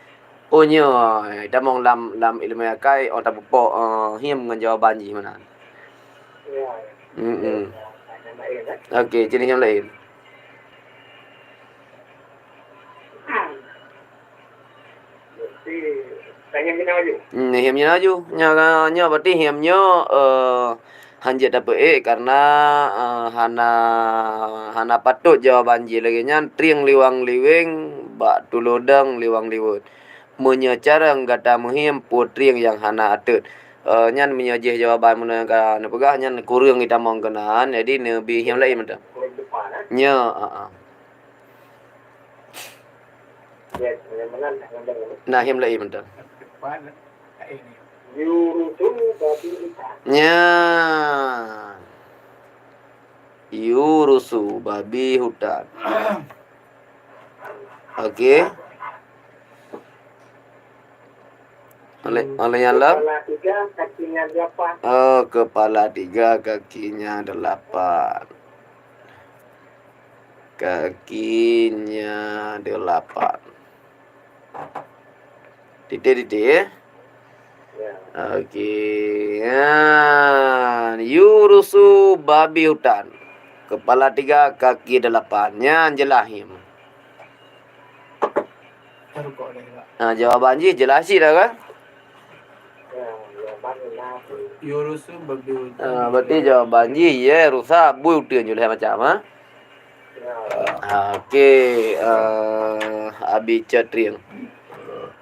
Oh, nyoe, tamong lam, lam iéleumé akai, oh, tapeupok, eh, hiam ngon jawaban jih meunan. Ya, ya. Mm-mm. Ya, ya, ya, ya. Oke, jeunèh nyang laén. Berarti, tanya mina laju. Hmm, hiam nyoe laju. Nyoe, nyoe berarti hiam nyoe, eh, hanjeuet tapeuék karena, eh, hana, hana patot jawaban jih lagée nyan, trieng liwang liweng bak tulodong liwang liwet. Meunyoe carông gata meuhiam, peue trieng nyang hana atot. Eh, nyan meunyoe jih jawaban meunyoe ka neupeugah, nyan kureueng itamong keunan, jadi neubi hiam laén mantong. Kureueng tepat, eh? Nyoe, heeh. Nah, hiam laén mantong. Yurusu babi hutan. Nyan. Yurusu babi hutan. Oke. Oleh, oleh nyang lom? Kepala tiga, kakinya delapan. Oh, kepala tiga, kakinya delapan. Kakinya delapan. Titik-titik, ya? Ya. Oke. Ya. Yurusu babi hutan. Kepala tiga, kaki delapan. Nyan jeulaih. Ha, jawaban jih jeulaih cit dah kan? Yurusu babi hutan. Ah, berarti jawaban jih, ya, rusa, bui uteuen jih lhèe macam, ha? Ah, oke, eh, Abi Cot Trieng.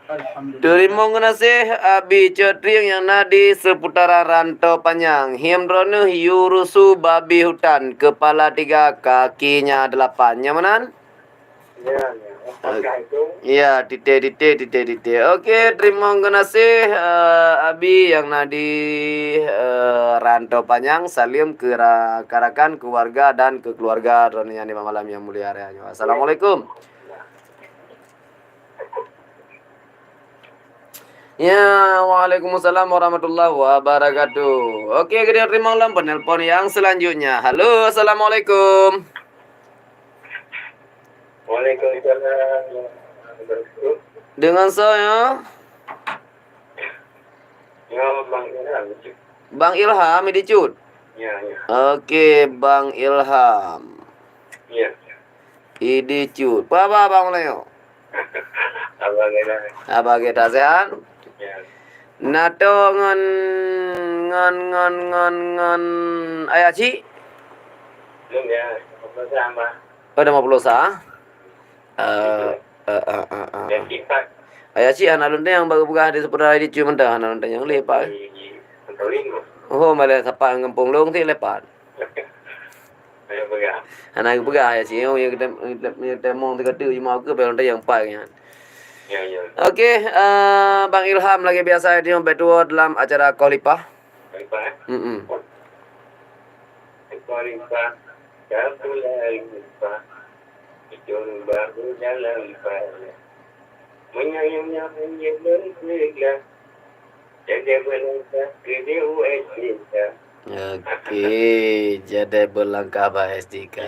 Alhamdulillah. Teurimong geunaséh Abi Cot Trieng nyang na di seputaran Rantau Panyang. Hiam droeneuh yurusu babi hutan, kepala tiga, kakinya delapan. Nyang meunan? Ya, ya. Apakah itu? Ya, titik-titik, titik-titik. Oke, teurimong geunaséh, eh, Abi nyang na di, eh, Rantau Panyang. Saleuem keu ra-, rakan-rakan, keluarga dan keu keluarga droeneuh nyang di malam nyang mulia raya nyoe. Assalamualaikum. Ya, waalaikumsalam warahmatullahi wabarakatuh. Oke, kita terima lom penelpon yang selanjutnya. Halo, assalamualaikum. Waalaikumsalam. Dengan saya? Ya, Bang Ilham. Bang Ilham, Idi Cut? Ya, ya. Oke, Bang Ilham. Ya. Idi Cut. Peue haba Bang Melayu? Haba gata. Haba gata sehat? Ya. Na tô ngon, ngon, ngon, ngon, ngon Ayah Cik? Belum ya, lima puluh sama. Oh, dah lima puluh sah? Eh, eh, eh, eh, eh. Ayah Cik hana lôn tanyong bak geupeugah di sepeudarai di Cut mantong, hana lôn tanyong lé, Pak. Di, di Sentuling. Oh, malah sapat ngon Pong Long ti lepat. Hana geupeugah. Hana geupeugah, Ayah Cik. Oh, ya, kita, kita, kita mong teuka tu cuma aku belum tanyong Pak nyan. Ya, ya. Oke, eh, Bang Ilham lagi biasa di Betua dalam acara Khalifah. Khalifah, eh? Mm-mm. Khalifah, Khalifah. Itu baru dalam pala. Meunyoe nyoe hana jeuet lôn peugah, jadi beulangkah keu di U S D K. Oke, jadi beulangkah bak S D K.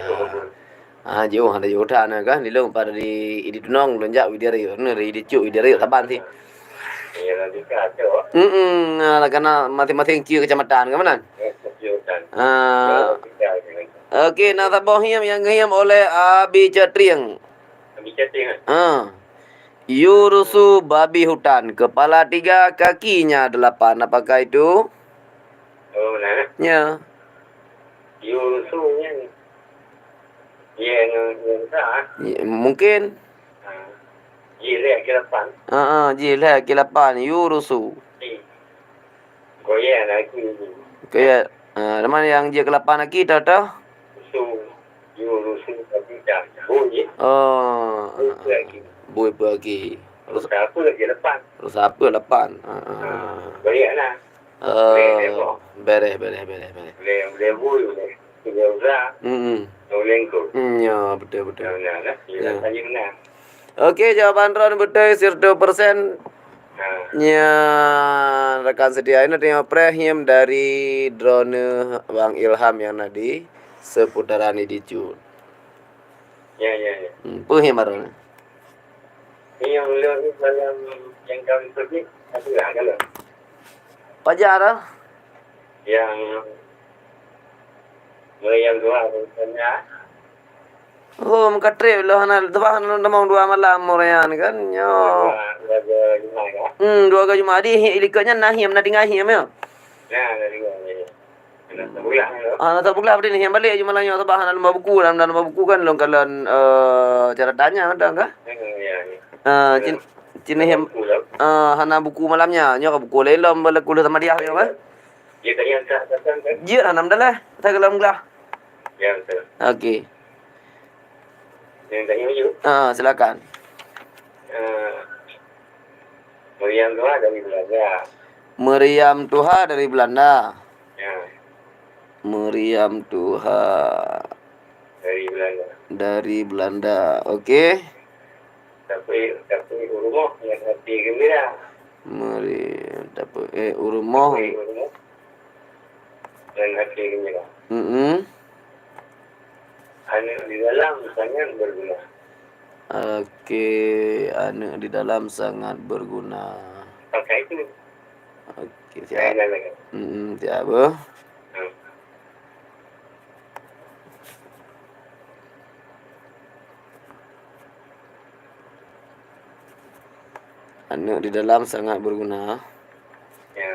Ah, jiôh, hana jiôh that na kan? Di lôn pada di, di Tunong, lôn jak Widi Rayek, ni Idi Cut Widi Rayek saban sih. Iya, nanti kacau. Mm-mm, ah, karena masing-masing cie kecamatan kan, mana? Ya, kecamatan. Ah. Oke, na saboh hiam nyang geuhiam oleh Abi Cot Trieng. Abi Cot Trieng, eh? Ha. Yurusu babi hutan, kepala tiga, kakinya delapan. Apakah itu? Oh, nah. Ya. Yurusu nyan. Ya, nyan, nyan sah. Ya, mungkin. Ha. Jih lhèe keu lapan. Ha, ha, jih lhèe keu lapan. Yurusu. Goyang lagi. Goyang. Ha, nama yang jih keu lapan lagi, tahu-tahu? Su. Yurusu tapi dah. Bunyi. Oh. Bunyi lagi. Bui pagi. Rusa-, rusa apa je lapan. Rusa apa lapan? Ha, ha. Ha, banyak lah. Oh, boleh, boleh, boleh. Boleh, boleh bui, boleh. Boleh usa. Hmm. Boleh engkau. Hmm, ya, betul, betul. Ya, benar lah. Ya, ya. Tanya benar. Okey, jawaban droeneuh beutôi sireutoh persen. Ha. Nyan rakan seutia, ini teurimong preh hireuen dari droeneuh Bang Ilham nyang na di seputaran Idi Cut. Ya, ya, ya. Hmm, peue hireuen baroe nyan? Ini yang ulun ni dalam yang kami pergi, tapi lah kalau. Pajar ah? Yang meriam dua, misalnya. Oh, meukatreb lôn hana teubang, hana lôn tamong dua malam meureyan kan, nyoe. Dua, dua Jumat, ya? Hmm, dua Jumat. Di hi-, likot nyan na hireuen, na tinggai hireuen, ya? Ya, na tinggai hireuen. Hana tapeugah, ya. Ah, hana tapeugah, berarti hireuen balek ju malam nyoe, sabab hana lôn ba buku, dalam, dalam ba buku kan lôn kalon, eh, cara tanya kadang kah? Hmm, ya, ya. Ah, cin-, cin hireuen, ah, hana buku malam nyan, nyoe ka buku laén lom, bala kuliah sama dia, ya, kan? Jeuet hana meudalah, teuka lam glah. Ya, betul. Okey. Yang tanya laju. Ah, silakan. Eh, meriam tuha dari Belanda. Meriam tuha dari Belanda. Ya. Meriam tuha. Dari Belanda. Dari Belanda. Okey. Tapi, tapi rumoh ngon hati gembira. Meriam, tapi, eh, rumoh. Tapi rumoh ngon hati gembira. Mm-mm. Aneuk di dalam sangat berguna. Okey, aneuk di dalam sangat berguna. Pakai tu. Okey, siap. Lain lagi. Mm-mm, siap, beuh. Hmm. Aneuk di dalam sangat berguna. Ya.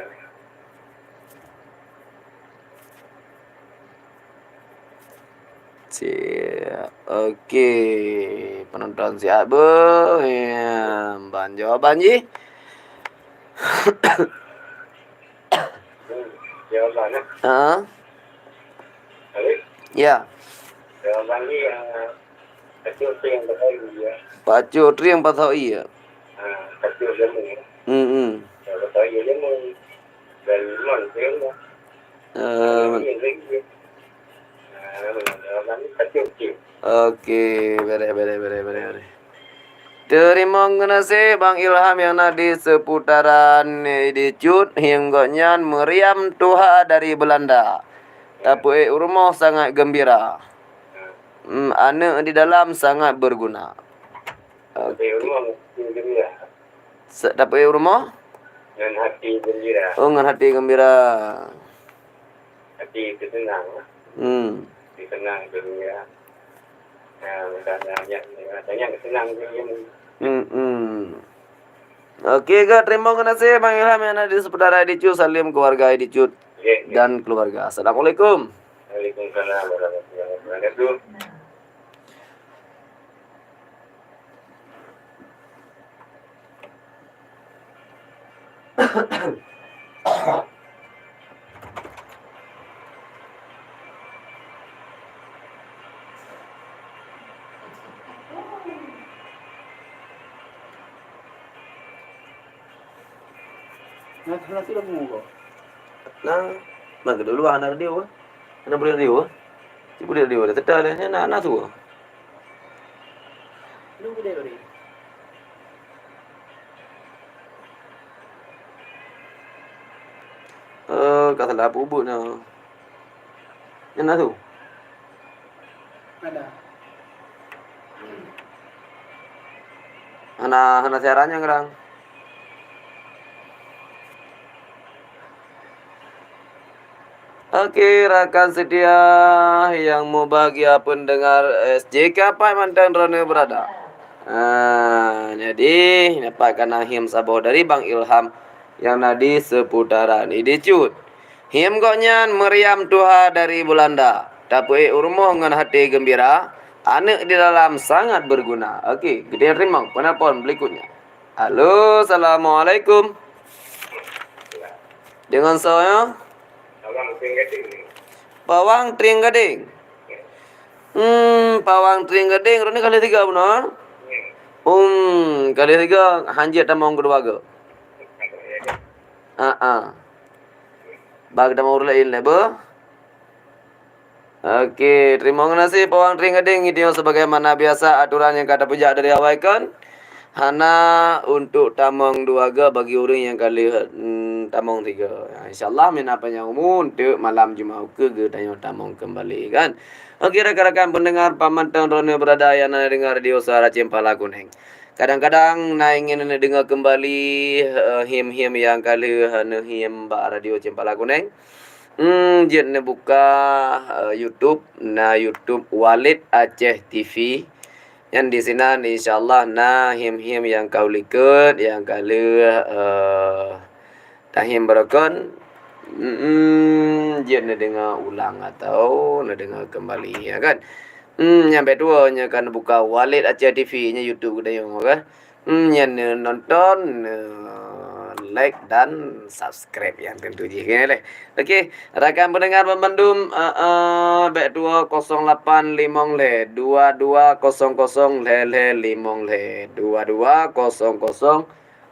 Siap. Okey, penonton siap beuh. Ya, ban jawaban jih. Jawaban, eh? Ha? Alif? Ya. Jawaban ni, ah, pacut trieng pasoh ie, ya. Pacut trieng pasoh ie. Ah, pacut jamu, ya. Hmm, hmm. Ya, pasoh ie jamu. Dan limon, trieng, ya. Eh, jawaban ni pacut trieng. Okey, bereh, bereh, bereh, bereh, bereh. Teurimong geunaséh Bang Ilham nyang na di seputaran Idi Cut, hireuen gobnyan meriam tuha dari Belanda. Tapeuék u rumoh sangat geumbira. Hmm, aneuk di dalam sangat berguna. Okey. Sa-, tapeuék u rumoh? Ngon hati geumbira. Oh, ngon hati geumbira. Hati teuseunang. Hmm. Hati seunang, geumbira. Nah, mudah-mudahan nyan, nyan seunang geumbira. Hmm, hmm. Okey, ka teurimong geunaséh Bang Ilham nyang na di seputaran Idi Cut, saleuem keuluwarga Idi Cut dan keuluwarga. Assalamualaikum. Waalaikumsalam warahmatullahi wabarakatuh. Nah, hana sireup nyoe. Nah, meukeudua hana radio, eh. Hana boleh radio, eh. Cit boleh radio, dah teuta lé, nyan na, na su. Lu boleh radio. Eh, ka salah peubuet nyoe. Nyan na su. Ada. Hana, hana siaran nyang rang. Oke, rakan setia yang mubahagia pendengar S J K Pai mantong droeneuh berada. Ah, jadi, dapat kana hireuen saboh dari Bang Ilham nyang na di seputaran Idi Cut. Hireuen gobnyan meriam tuha dari Belanda. Tapeuék u rumoh ngon hati gembira, aneuk di dalam sangat berguna. Oke, kita terima penelpon berikutnya. Halo, assalamualaikum. Dengan saya? Pawang Trieng Gading. Hmm, Pawang Trieng Gading, droeneuh kali tiga beuna? Um, kali tiga, hanjeuet tamong keudua go. Ah, ah. Bak tamong ureueng laén lé beuh. Oke, terima kasih Pawang Tring Gading. Itu sebagaimana biasa aturan yang ka tapeujak dari awai kan. Hana untuk tamong dua go bagi ureueng nyang ka lheueh, mm, tamong tiga. Ya, insya Allah, mina panjang umu untuk malam Jumat ukeue geutanyoe tamong kembali kan. Oke, rakan-rakan pendengar, paman tang droeneuh berada nyang na deungoe Radio Suara Cempala Kuning. Kadang-kadang na ingin neudeungoe kembali, eh, him-him nyang ka lheueh neuhim bak Radio Cempala Kuning. Hmm, jeuet neubuka, eh, YouTube, na YouTube Walid Aceh T V. Nyan di sinan insya Allah na him-him nyang ka ulikot, nyang ka lheueh, eh, tahim barokon, mm, jeuet neudeungoe ulang atau neudeungoe kembali, ya kan? Hmm, nyang bèk tuwo nyoe kan buka Walid Aceh T V nyoe YouTube geutanyoe kan. Hmm, nyan neu nonton, neu like dan subscribe nyang tentu jih kan lé. Oke, rakan pendengar bandum, eh, eh, bèk tuwo kosong lapan limong lhèe dua dua kosong kosong lhèe lhèe limong lhèe, dua dua kosong kosong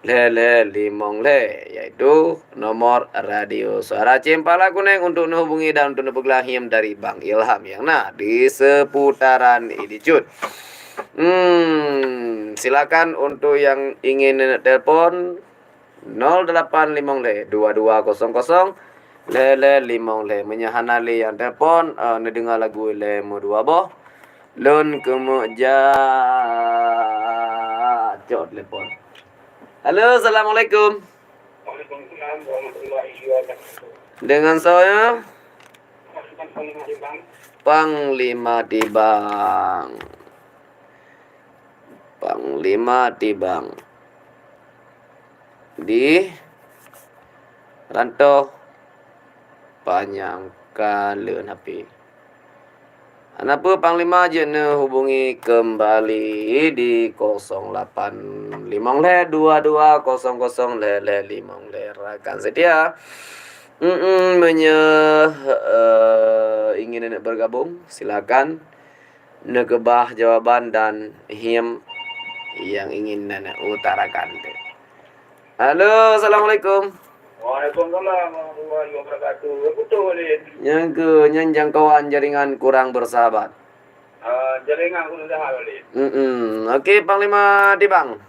lhèe lhèe limong lhèe, yaitu nomor Radio Suara Cempala Kuning untuk neuhubungi dan untuk neupeuglah him dari Bang Ilham nyang na di seputaran Idicut. Hmm, silakan untuk yang ingin telepon, nol delapan limong lhèe dua dua kosong kosong lhèe lhèe limong lhèe. Meunyoe hana lé nyang telepon, eh, neudeungoe lagu ilèe meudua boh. Lôn keumeujak cok telepon. Halo, assalamualaikum. Waalaikumsalam warahmatullahi wabarakatuh. Dengan saya Panglima Tibang. Panglima Tibang. Panglima Tibang. Di Rantoh Panyang ka lheueh H P. Hana peue Panglima jeuet neuhubungi kembali di kosong lapan limong lhèe dua dua kosong kosong lhèe lhèe limong lhèe. Rakan setia, mm, meunyoe, eh, ingin neuk bergabung, silakan. Neukeubah jawaban dan him nyang ingin nenek utarakan tu. Halo, assalamualaikum. Waalaikumsalam warahmatullahi wabarakatuh. Betul, Walid. Nyang keu, nyang jangkauan jaringan kurang bersahabat. Ah, jaringan kurang sehat, Walid. Mm-mm. Oke, Panglima Tibang.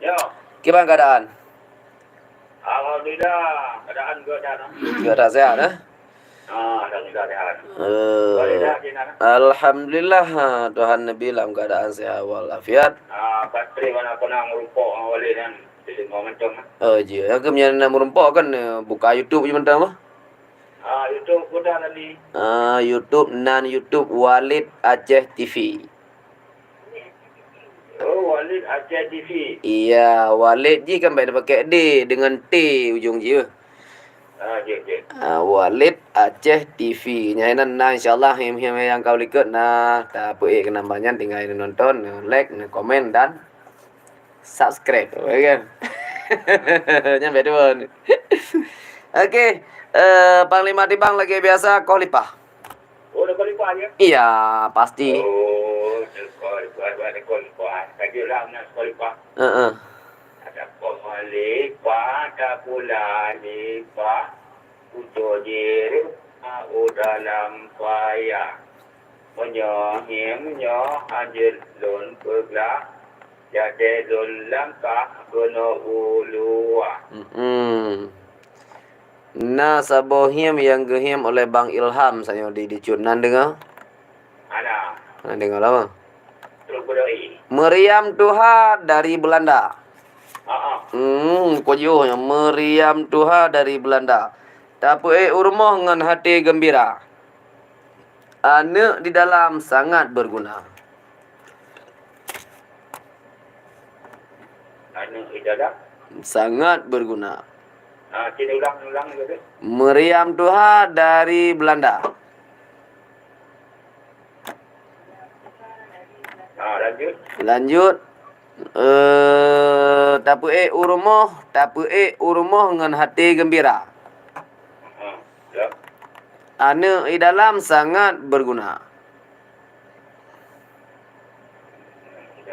Ya. Kiban keadaan? Alhamdulillah, keadaan geutanyoe. Geutanyoe sehat, eh? Ah, alhamdulillah sehat. Eh, Walid dah di sana? Alhamdulillah, ha, Tuhan neubi lam keadaan sehat walafiat. Ah, batri mana pernah merumpok dengan Walid kan? Jadi mau macam, eh? Oh, ji. Nyang keu meunyoe na meureumpok kan, eh, buka YouTube ji mantong bah. Ah, YouTube udah tadi. Ah, YouTube nan YouTube Walid Aceh T V. Oh, Walid Aceh T V. Iya, Walid ji kan bèk tapakèk D, dengan T ujong jih. Ah, jeuet, jeuet. Ah, Walid Aceh T V. Nyan inan na, insya Allah, him-him nyang ka likot na tapeuék keu namba nyan, tinggai neunonton, neu-like, neukomen, dan subscribe. Oke. Nyan bèk tuwö. Oke, eh, Panglima Tibang lagèe biasa, koh lipah. Oh, dah koh lipah ya? Iya, pasti. Oh, dah koh lipah, dah koh lipah. Ka jeuet lah, nak koh lipah. Heeh. Ada koh lipah, tak pula lipah. Utoe jiréh u dalam paya. Meunyoe ngieng nyoe hanjeuet lôn peuglah, jadèe lôn langkah keunoe u luwa. Mm-mm. Na saboh him nyang geuhim oleh Bang Ilham, sayoe di, di cut nan deungoe. Ana. Hana deungoe lama. Terus beudoi. Meriam tuha dari Belanda. Ha, ha. Hmm, kujoh nyan. Meriam tuha dari Belanda. Tapeuék u rumoh ngon haté geumbira. Aneuk di dalam sangat berguna. Aneuk di dalam? Sangat berguna. Ha, sini ulang, ulang dulu. Meriam tuha dari Belanda. Ha, lanjut. Lanjut. Eh, tapeuék u rumoh, tapeuék u rumoh ngon haté geumbira. Ha, ya. Aneuk di dalam sangat berguna.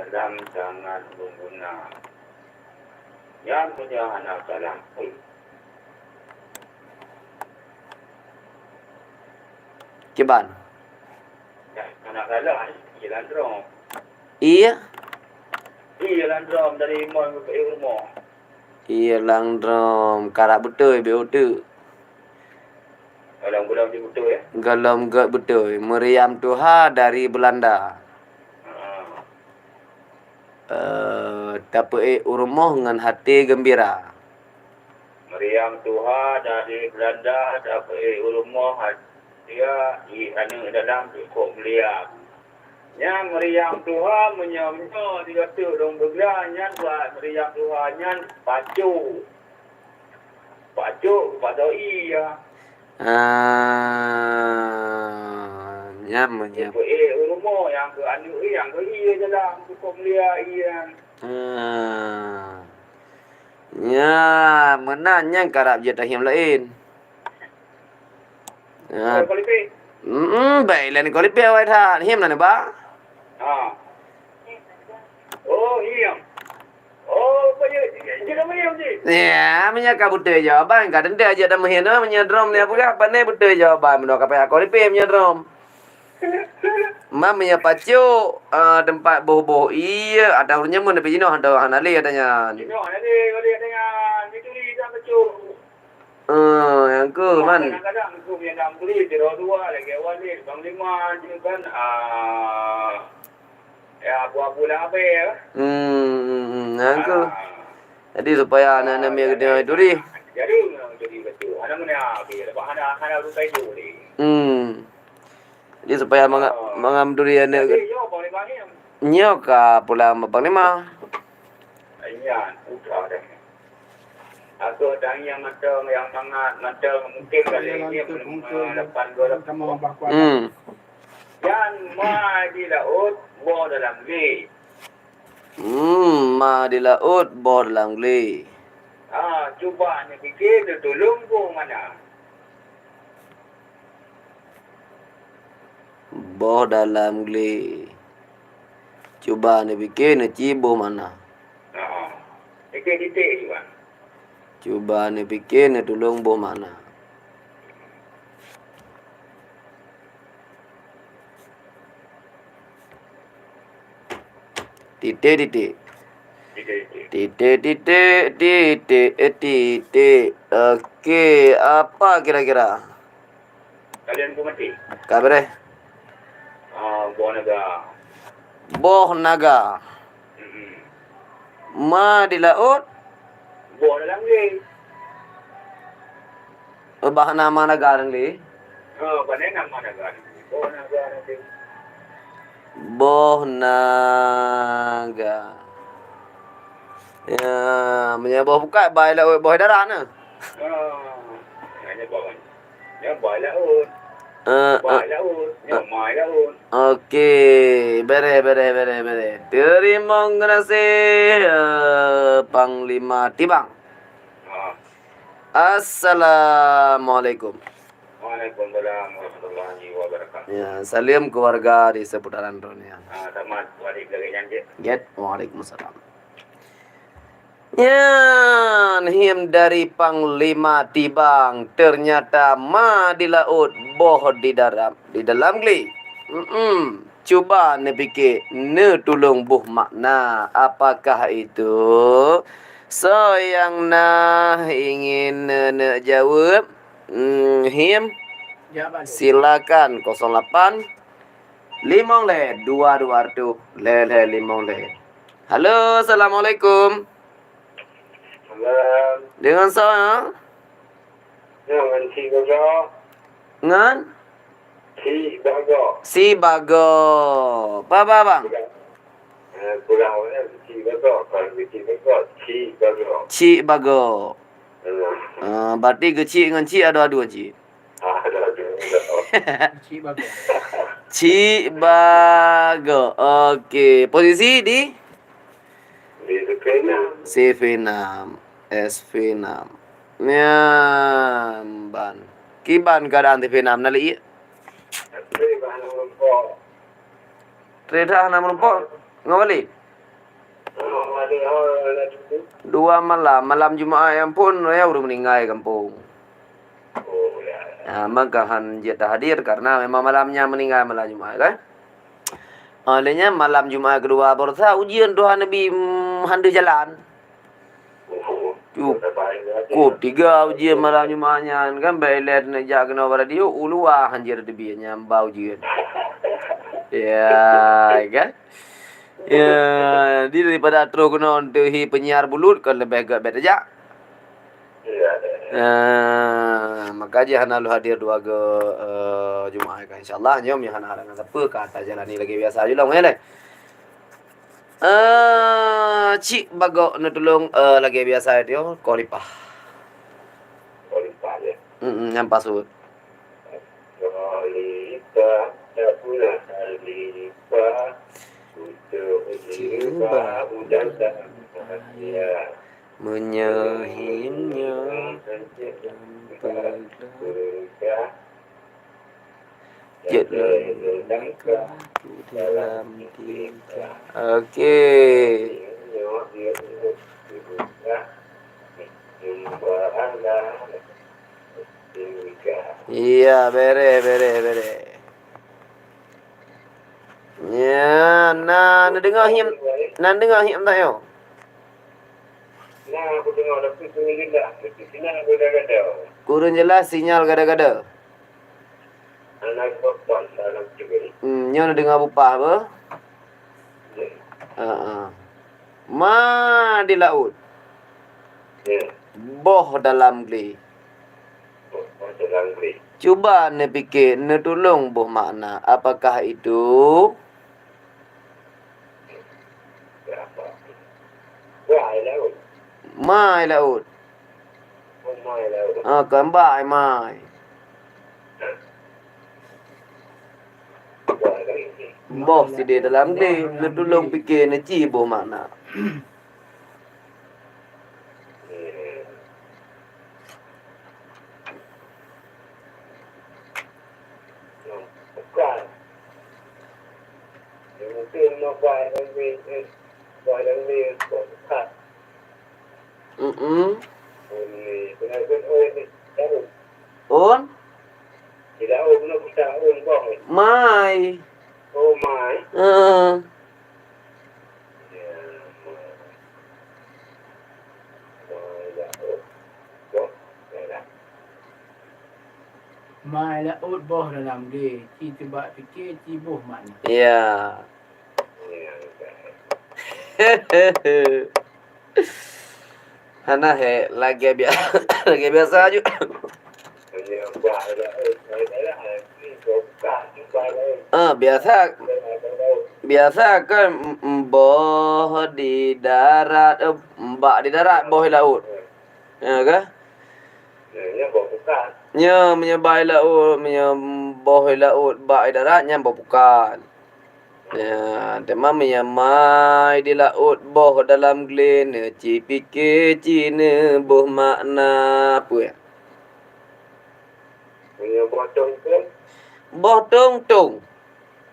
Lam sangat meuguna. Nyang punya hana salah. Kiban? Hana salah, iya lam droe. Iya? Iya lam droe dari imon ke rumoh. Iya lam droe, karab beutôi, beu teuk. Golom, golom di beutôi, ya? Golom gét beutôi. Meriam tuha dari Belanda. Ha. Eh, tapeuék u rumoh ngon haté geumbira. Meriam tuha dari Belanda, tapeuék u rumoh haté, i aneuk dalam cukôp mulia. Nyan meriam tuha meunyoe-nyoe di ateueh lôn peugah nyan, bak meriam tuha nyan pacu. Pacu, pacu iya. Ah, nyan meunyoe. Ibu, eh, u rumoh nyang keu aneuk, eh, nyang keu iya dalam cukôp mulia iya. Ah. Nya, meunan nyang karab jeuet tahiem laén. Nya. Kalau kualiti? Mm-mm, baik, lain kualiti awai that. Hiem na neuba? Ha. Oh, hiem. Oh, apa je? Dia nama hiem je? Ya, meunyoe ka beutôi jawaban, ka teuntèe jeuet nama hiem, meunyoe drum ni apa kah? Apa ni beutôi jawaban? Meunyoe ka payah kualiti, meunyoe drum. Mam meunyoe pacok, ah, teumpat boh-boh ie, atau ureueng nyan mun leubeh jinoe atau hana lé ata nyan. Jinoe hana lé, hana lé ata nyan. Dituri dah pacok. Ah, nyang keuh, man. Kadang-kadang tu yang dalam turi, sidroe dua lagi awak ni, panglima je kan, ah, ya, abu-abu lam abée. Hmm, hmm, hmm, nyang keuh. Ah. Jadi supaya aneuk-aneuk miet geutanyoe turi. Jadi, jadi betul. Aneuk mana, lepas hana, hana urusan itu ni. Hmm. Jadi supaya manga-, mangat meuturi aneuk. Jadi, yo, boleh bang, ya. Nyoe ka pulang bak panglima. Iya, putra dah. Aku tanya mata yang mangat, mata mungkin kali ini lapan dua lapan. Hmm. Dan ma di laut, boh dalam glé. Hmm, ma di laut, boh dalam glé. Ha, cuba neupike, neutulông boh mana? Boh dalam glé. Cuba neupike neuci boh mana. Ha. Titik-titik juga. Cuba neupike neutulông boh mana. Titik, titik. Titik, titik. Titik, titik, titik, eh, titik. Oke, apa kira-kira? Kalian ku mati. Ka beureh. Ah, boh naga. Boh naga. Mm-mm. Ma di laut. Boh dalam glé. Bah nama naga dalam glé? Oh, pandai nama naga dalam glé. Boh naga dalam glé. Boh naga. Ya, meunyoe boh pukat, bah laôt boh darat na. Ah, hanya boh. Nyoe bah laôt. Eh, bah eh. Laôt. Nyoe mai laôt. Oke, beres, beres, beres, beres. Teurimong geunaséh, eh, Panglima Tibang. Ah. Assalamualaikum. Waalaikumsalam warahmatullahi wabarakatuh. Ya, salam keluarga di seputaran dunia. Ah, selamat balik lagi nyan, Cik. Get, waalaikumsalam. Nyan him dari Panglima Tibang, ternyata ma di laôt, boh di darat, di dalam glé. Mm-mm. Cuba neupike, neutulông boh makna. Apakah itu? Soe nyang na ingin neujaweueb? Hmm, him? Silakan, kosong lapan, limong lhèe dua dua reutôh lhèe lhèe limong lhèe. Halo, assalamualaikum. Salam. Dengan soe? Ngon Cik Bago. Ngon? Cik Bago. Si Bago. Apa, apa, bang? Eh, pulang mana Cik Bago? Kalau Cik Bago, Cik Bago. Cik Bago. Hmm. Ah, berarti geucik ngon cik adu-adu cik. Ah, adu-adu. Cik Bago. Cik Bago. Oke, posisi di? Di S V enam. S V enam. S V enam. Nyan ban. Kiban keadaan S V enam na lé? Tré dah na meurumpok. Ngon Wali? Dua malam, malam Jumat nyang phôn raya ureuëng meuninggai gampông. Ha, maka han jeuet tahadir karena memang malam nyan meuninggai malam Jumat kan. Ha, lheueh nyan malam Jumat keudua baroesa ujeuen tuha neubi, mm, han deuh jalan. Cukup tiga ujeuen malam Jumat nyan kan, bèk ilèe neujak keunoe bak radio, u luwa han jeuet teubiet nyan ba ujeuen. Ya, kan? Ya, di daripada troh keunoe teuhi penyiar bulut kan leubeh gèt bèk tajak. Ya, maka jih hana lôn hadir dua go, eh, Jumat kan. Insya Allah nyoe meuhana halangan sapeue ka tajalani lagèe biasa jih lom, ya, leh. Eh, Cik Bagok neutulông, eh, lagèe biasa nyoe, Khalifah. Khalifah, ya. Mm-mm, nyang pasu. Khalifah, tak pernah Khalifah. Untuk Khalifah, udah tak pernah, ya. Meunyoe him nyoe, jeuet lôn ka di dalam tika. Oke. Iya, bereh, bereh, bereh. Ya, na neudeungoe him, na neudeungoe him tak nyoe? Nah, aku dengar, tapi kurang jelas. Tapi sinyal gada-gada. Kurang jelas sinyal gada-gada. Anak perempuan dalam juga. Hmm, nyoe neudeungoe bupah apa? Ya. Ha, ha. Ma di laôt. Ya. Boh dalam glé. Boh, boh dalam glé. Cuba neupike, neutulông boh makna. Apakah itu? Mai laôt. Mai laôt. Oh, mai laôt. Ah, kon bak ai mai. Boh sideh dalam glé, neutulông pike neuci boh makna. Bukan. Mungkin nak buat lagi, eh, buat lagi, buat bukan. Mm-mm. Ôn ni, kena ôn, ôn ni, daun. Ôn? Tidak ôn, kena bukan ôn, bong ni. Mai. Oh, mai. Heeh. Ya, mai. Mai, ya, ôn. Bong, ya, dah. Mai laôt boh dalam glé, ci teuba pike, ci boh makna. Ya. Hana he, lagèe bia-, lagèe biasa ju. Ah, biasa, biasa kan, mm, mm, boh di darat, eh, bak di darat, boh di laôt. Ya kan? Nyoe, meunyoe bak di laôt, meunyoe boh di laôt, bak di darat, nyan boh pukat. Ya, teuma meunyoe mai di laôt, boh dalam glé, neuci pike, ci neuboh makna, peue? Meunyoe boh tong-tong? Boh tong-tong.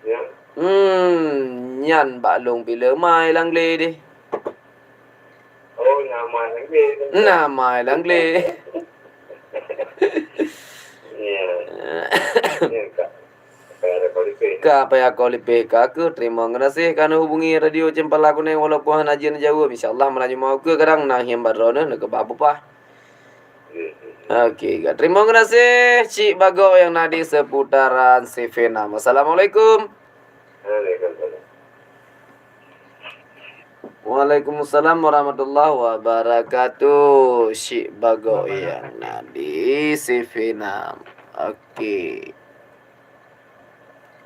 Ya. Hmm, nyan bak lôn pih le mai lam glé deh. Oh, na mai lam glé. Na mai lam glé. Ya. Ya, Kak. Ka payah call lipéh ka keuh, teurimong geunaséh ka neuhubungi Radio Cempala Kuneng walaupun hana jeuet neujaweueb. Insya Allah, meunajih mau keu kadang na hieng bak droeneuh neukeubah bupah. Oke, ka teurimong geunaséh Cik Bagok nyang na di seputaran Sifenam. Assalamualaikum. Waalaikumsalam warahmatullahi wabarakatuh. Cik Bagok nyang na di Sifenam. Oke.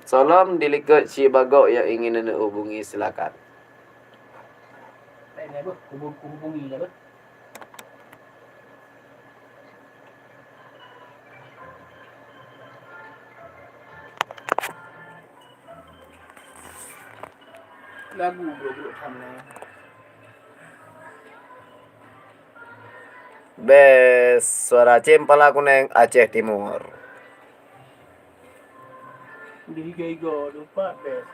Salam dilikot Cik Bagok nyang ingin neuhubungi, silakan. Baik, baik, beuh. Kubu-, kuhubungi lah, beuh. Lagu bro-bro Hamle. Best suara Cempala Kuneng Aceh Timur. Di higa-higa lupa best.